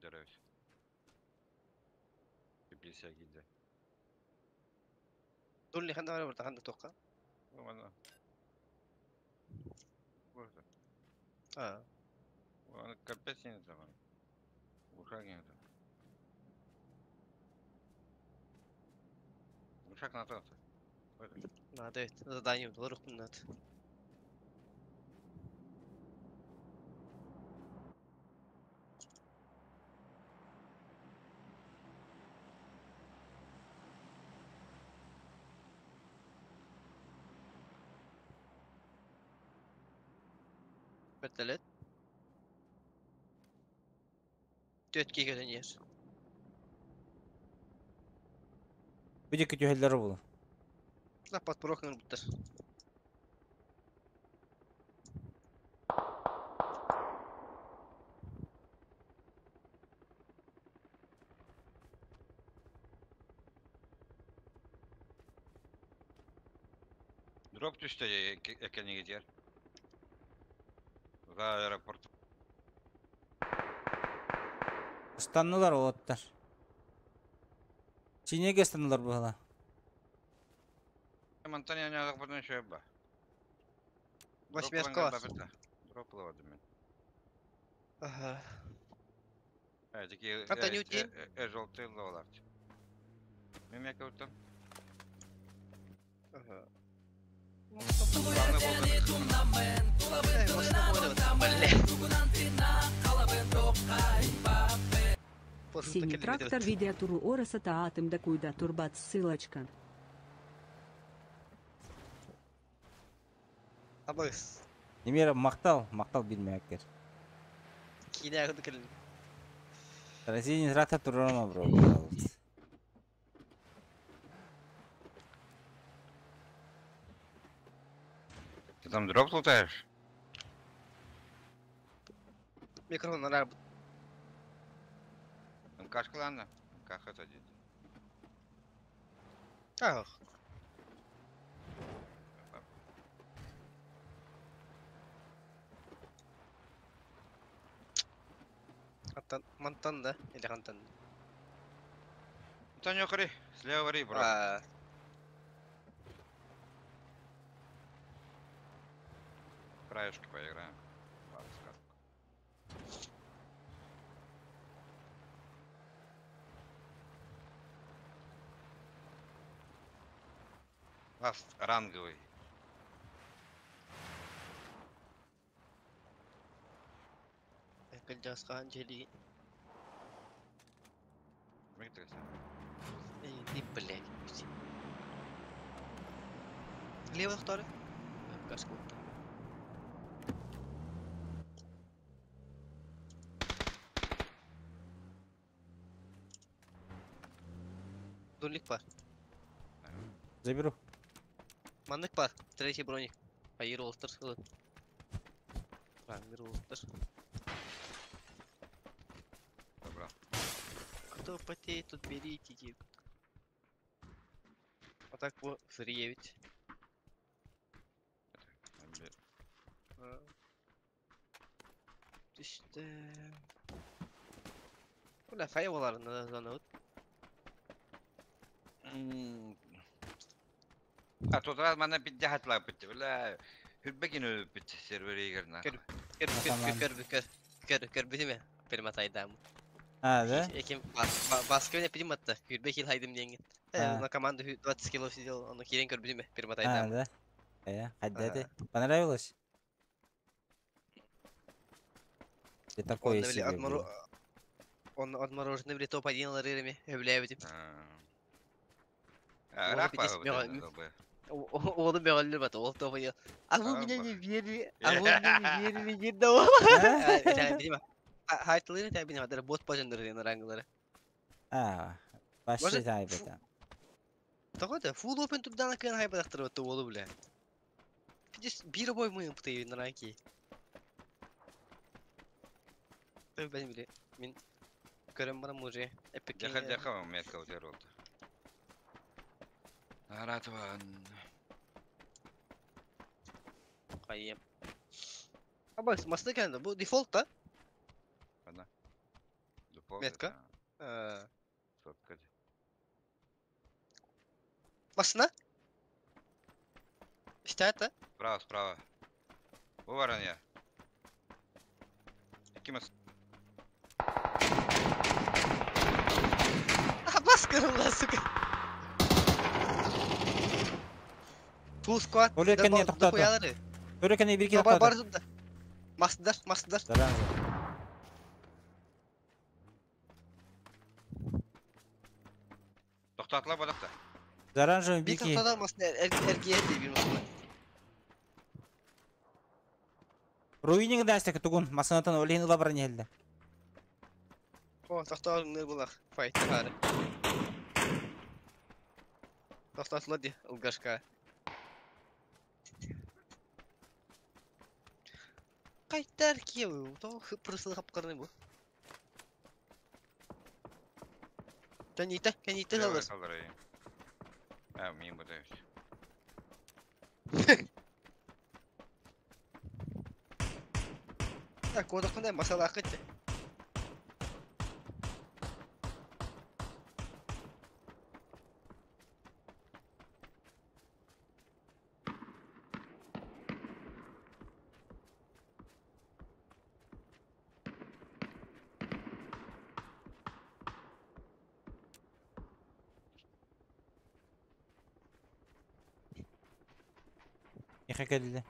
Öldürüyoruz. Bir şekilde. Dur li ханда бар burada ханда тоққа. Burada. Burada. Ha. Onu капец не zaman. Ушак не Ушак на тот. Надо evet. Задание olur bunlar. Вертолет. Төтке көтөн ер. Бүдек күтүһэллэр буолу. На подпрохныр буттар. Дроп түстэ экени gidiyor. За аэропорт. Ыстаннылар олоттар. Синеге ыстаннылар быһыла. Мантан я не еще ба. Восьмерка. Дроп ловадым мен. Ага. Такие Это не утин? желтые ловлар. Мен я Ага. Синий трактор видеотуру Ороса таатым да куйда турбат ссылочка. Абыс. Немера мактал, мактал билмәккер. Кине агды кэлин. Синий трактор турама бро, пожалуйста. Ты там дроп лутаешь? Микрофон на МКшка ладно? МК это один. Ах. Мантан, мантан да, или хантан? Танёкари, слева вари, бро. А, Краешки поиграем. Ладно, скатку. Ласт ранговый. Кылдьаасхаан дьиэлии. Эй, ты, блядь. Лево второй. Кашку. Дульник бар. Заберу. Маннык бар. Третий броник. Айыр олтыр. Ылын. Рангыр олтыр. Добро. Кто потеет, тут берите. иди. А так по фриевить. İşte. Bu ne firewall'larında da А тут раз мана 50 лапыт, бля. Хүрбекин өлүппүт сервери герна. Көр көр көр көр көр көр битиме. Перматайдам. А, да? Эким баскы не пидим атта. Хүрбе хил хайдым денген. На команду 20 кило сидел, он хирен көр битиме А, перматайдам. да? Э, Понравилось? И такое себе было. Он отмороженный били топ-1 ларырами, өбләбитим. Рах Оğlum мөҕөллөр бата, ол топ-1. А вы меня не верили, а вы меня не верили, не давал. Хайтылыры та бинем, адара бот пожандыры ранглары. А, вообще тайбета. Того да, full open турдан кын хайбадактыр бата оğlu бля. Пидес бир бой мы пытайын ранки. Ben bile min көрөм барам уже эпик. Жаха жаха метка утер oldu. Аратван. Кайым. Аба масты кенде бу дефолт та. Ана. Дефолт. Метка. Сотка. Масына? İşte hatta. Справа, справа. Бу баран я. Кимас. Баскырым сука. Full squad. Өлөкөн не токтоту? Өлөкөн не бир токтоту. Бар да. Мастыдар, мастыдар. Токтотла бодакта. Заранжым бики. Бир токтода масты эргие бир масты. Руининг дастак тугун масынатын олин ыла баран келди. О, токтоорун булах. Файт хары. Токтотула ди ылгашка. Кайтар киев, то хыпрысыл хапкырны бу. Кәнита, кәнита алыр. А, мин бу да. Так, кодакында масала акыт. Келди.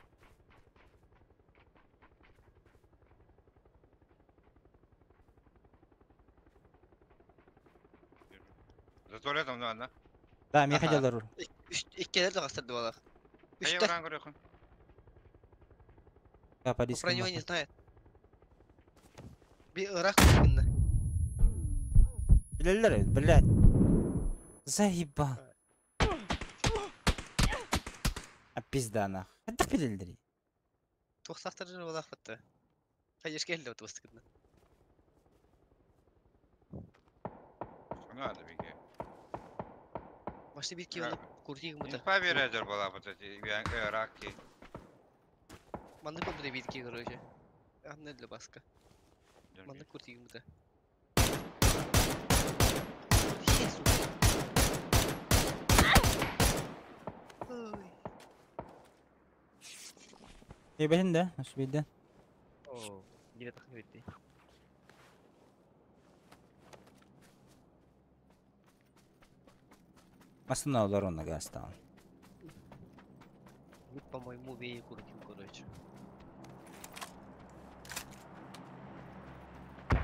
За туалетом, да, да? Да, мен хотел Иккелер да кастырды балах. Үстә. Да, по Про него не знает. Би ырак кынны. Билелер, блядь. Заебал. А пизда нах. Это билелер. Тоқсақтыр балах бітті. Қайеш келді от бастыкны. Надо беге. Башта бир киви куртик мыта. Инфа бередер бала бут эти раки. Манды бу бир ки короче. Анны для баска. Манна куртигимыта. Сука. Ой. Ебетин да, nasıl? О, где так не. Aslında olur onunla gaz tamam. Ну, по-моему, вея крутил, короче.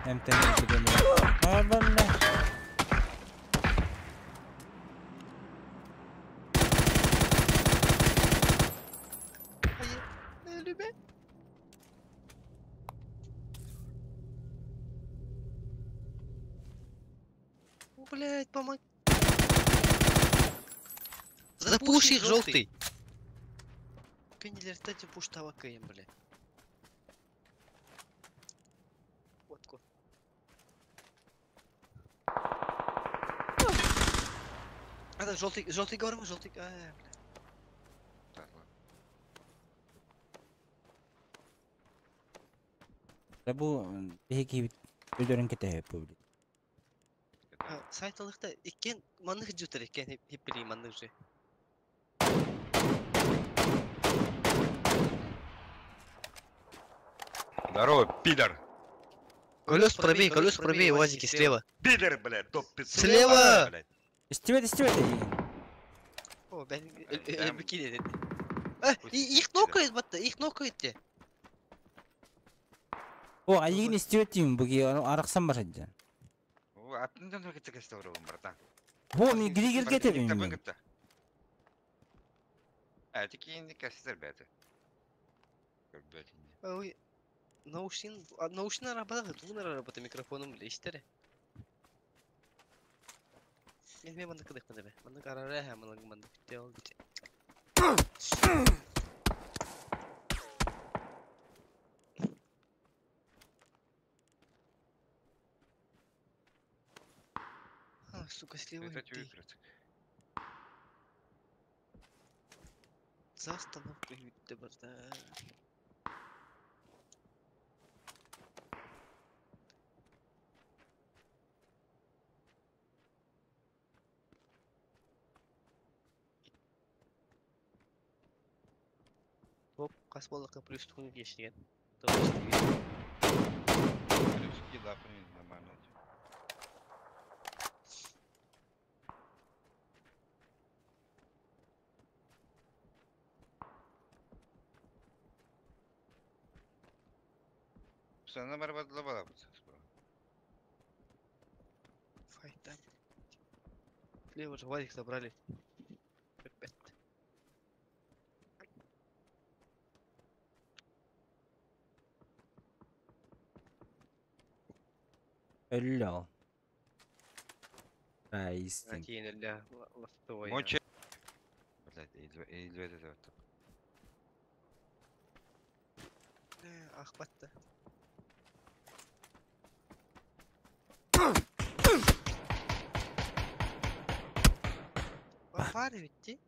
Hem temiz Ha бля. Ölüme. Блять, помог. Запуши их, желтый. Кеннилер, кстати, пуштава кем, бля. Фотку. А, да, желтый, желтый говорим, желтый. А, бля. Да bu iki öldürün kete bu. Сайт алықта иккен манных жутар иккен хиппили манных же. Здорово, пидор! Колес пробей, колес пробей, УАЗики слева. Пидор, блядь, топ 500. Слева! Блядь. Истибет, истибет. О, ben бикини dedi. А, их нокает, батта, их нокает те. О, айгин истибет дейм буги араксан бар саджан. О, аттын жан кетсе кесте братан. Бу мен григер кете мен. А, тикин кестер бәті. Ой, наушин, наушин арабада, тугун арабада микрофоном биле иштере. Мен мен манда кыдык мында бе. Манда карара ха мында манда битте ол бите. А, сука, слева Это ты. За остановкой битте барда. Хоп, қас балыққа плюс туын кешеген. Плюски, да, нормально. Все, на барбадла бала Файта. Слева же Вадик забрали. Опять. Өллө. Раистин. Моче. Блядь, eğilve de var. Ах, батта. Var bitti.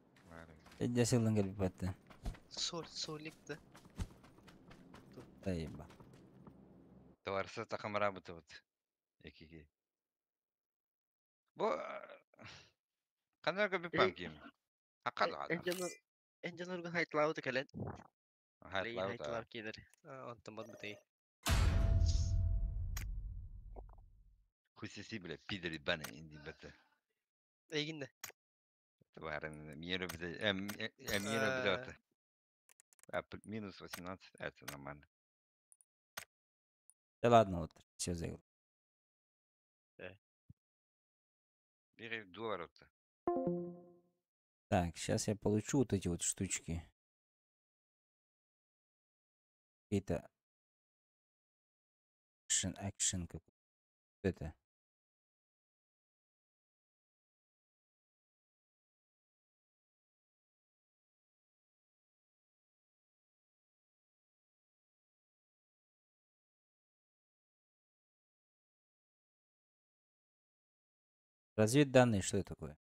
Эдде сылын келип батты. Сол, соликті. Тайба. Товарса takım rabıtı вот. Екі. Bu Канар көбі памким. Акал ада. Энджанор хайтлауды кэлэн. Хайтлауды. Хайтлау кидер. Онтон бар бутей. Хусиси бля, пидори баны инди бата. Эйгинде. Товарын миро бзе, миро бзе. А, минус 18, это нормально. Да ладно, вот, все заиграл. Бери долларов-то. Так, сейчас я получу вот эти вот штучки. Это экшен, экшен какой. Это. Разведданные, что это такое?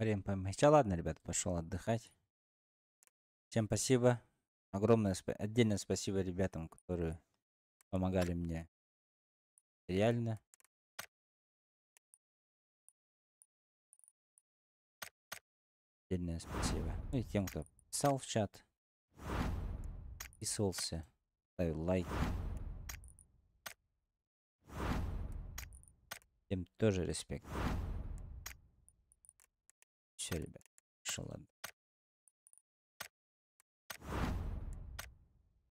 Время помягче. Ладно, ребят, пошел отдыхать. Всем спасибо. Огромное спа отдельное спасибо ребятам, которые помогали мне. Реально. Отдельное спасибо. Ну и тем, кто писал в чат, подписывался, ставил лайк. Всем тоже респект. Все, ребят, пошел отдыхать.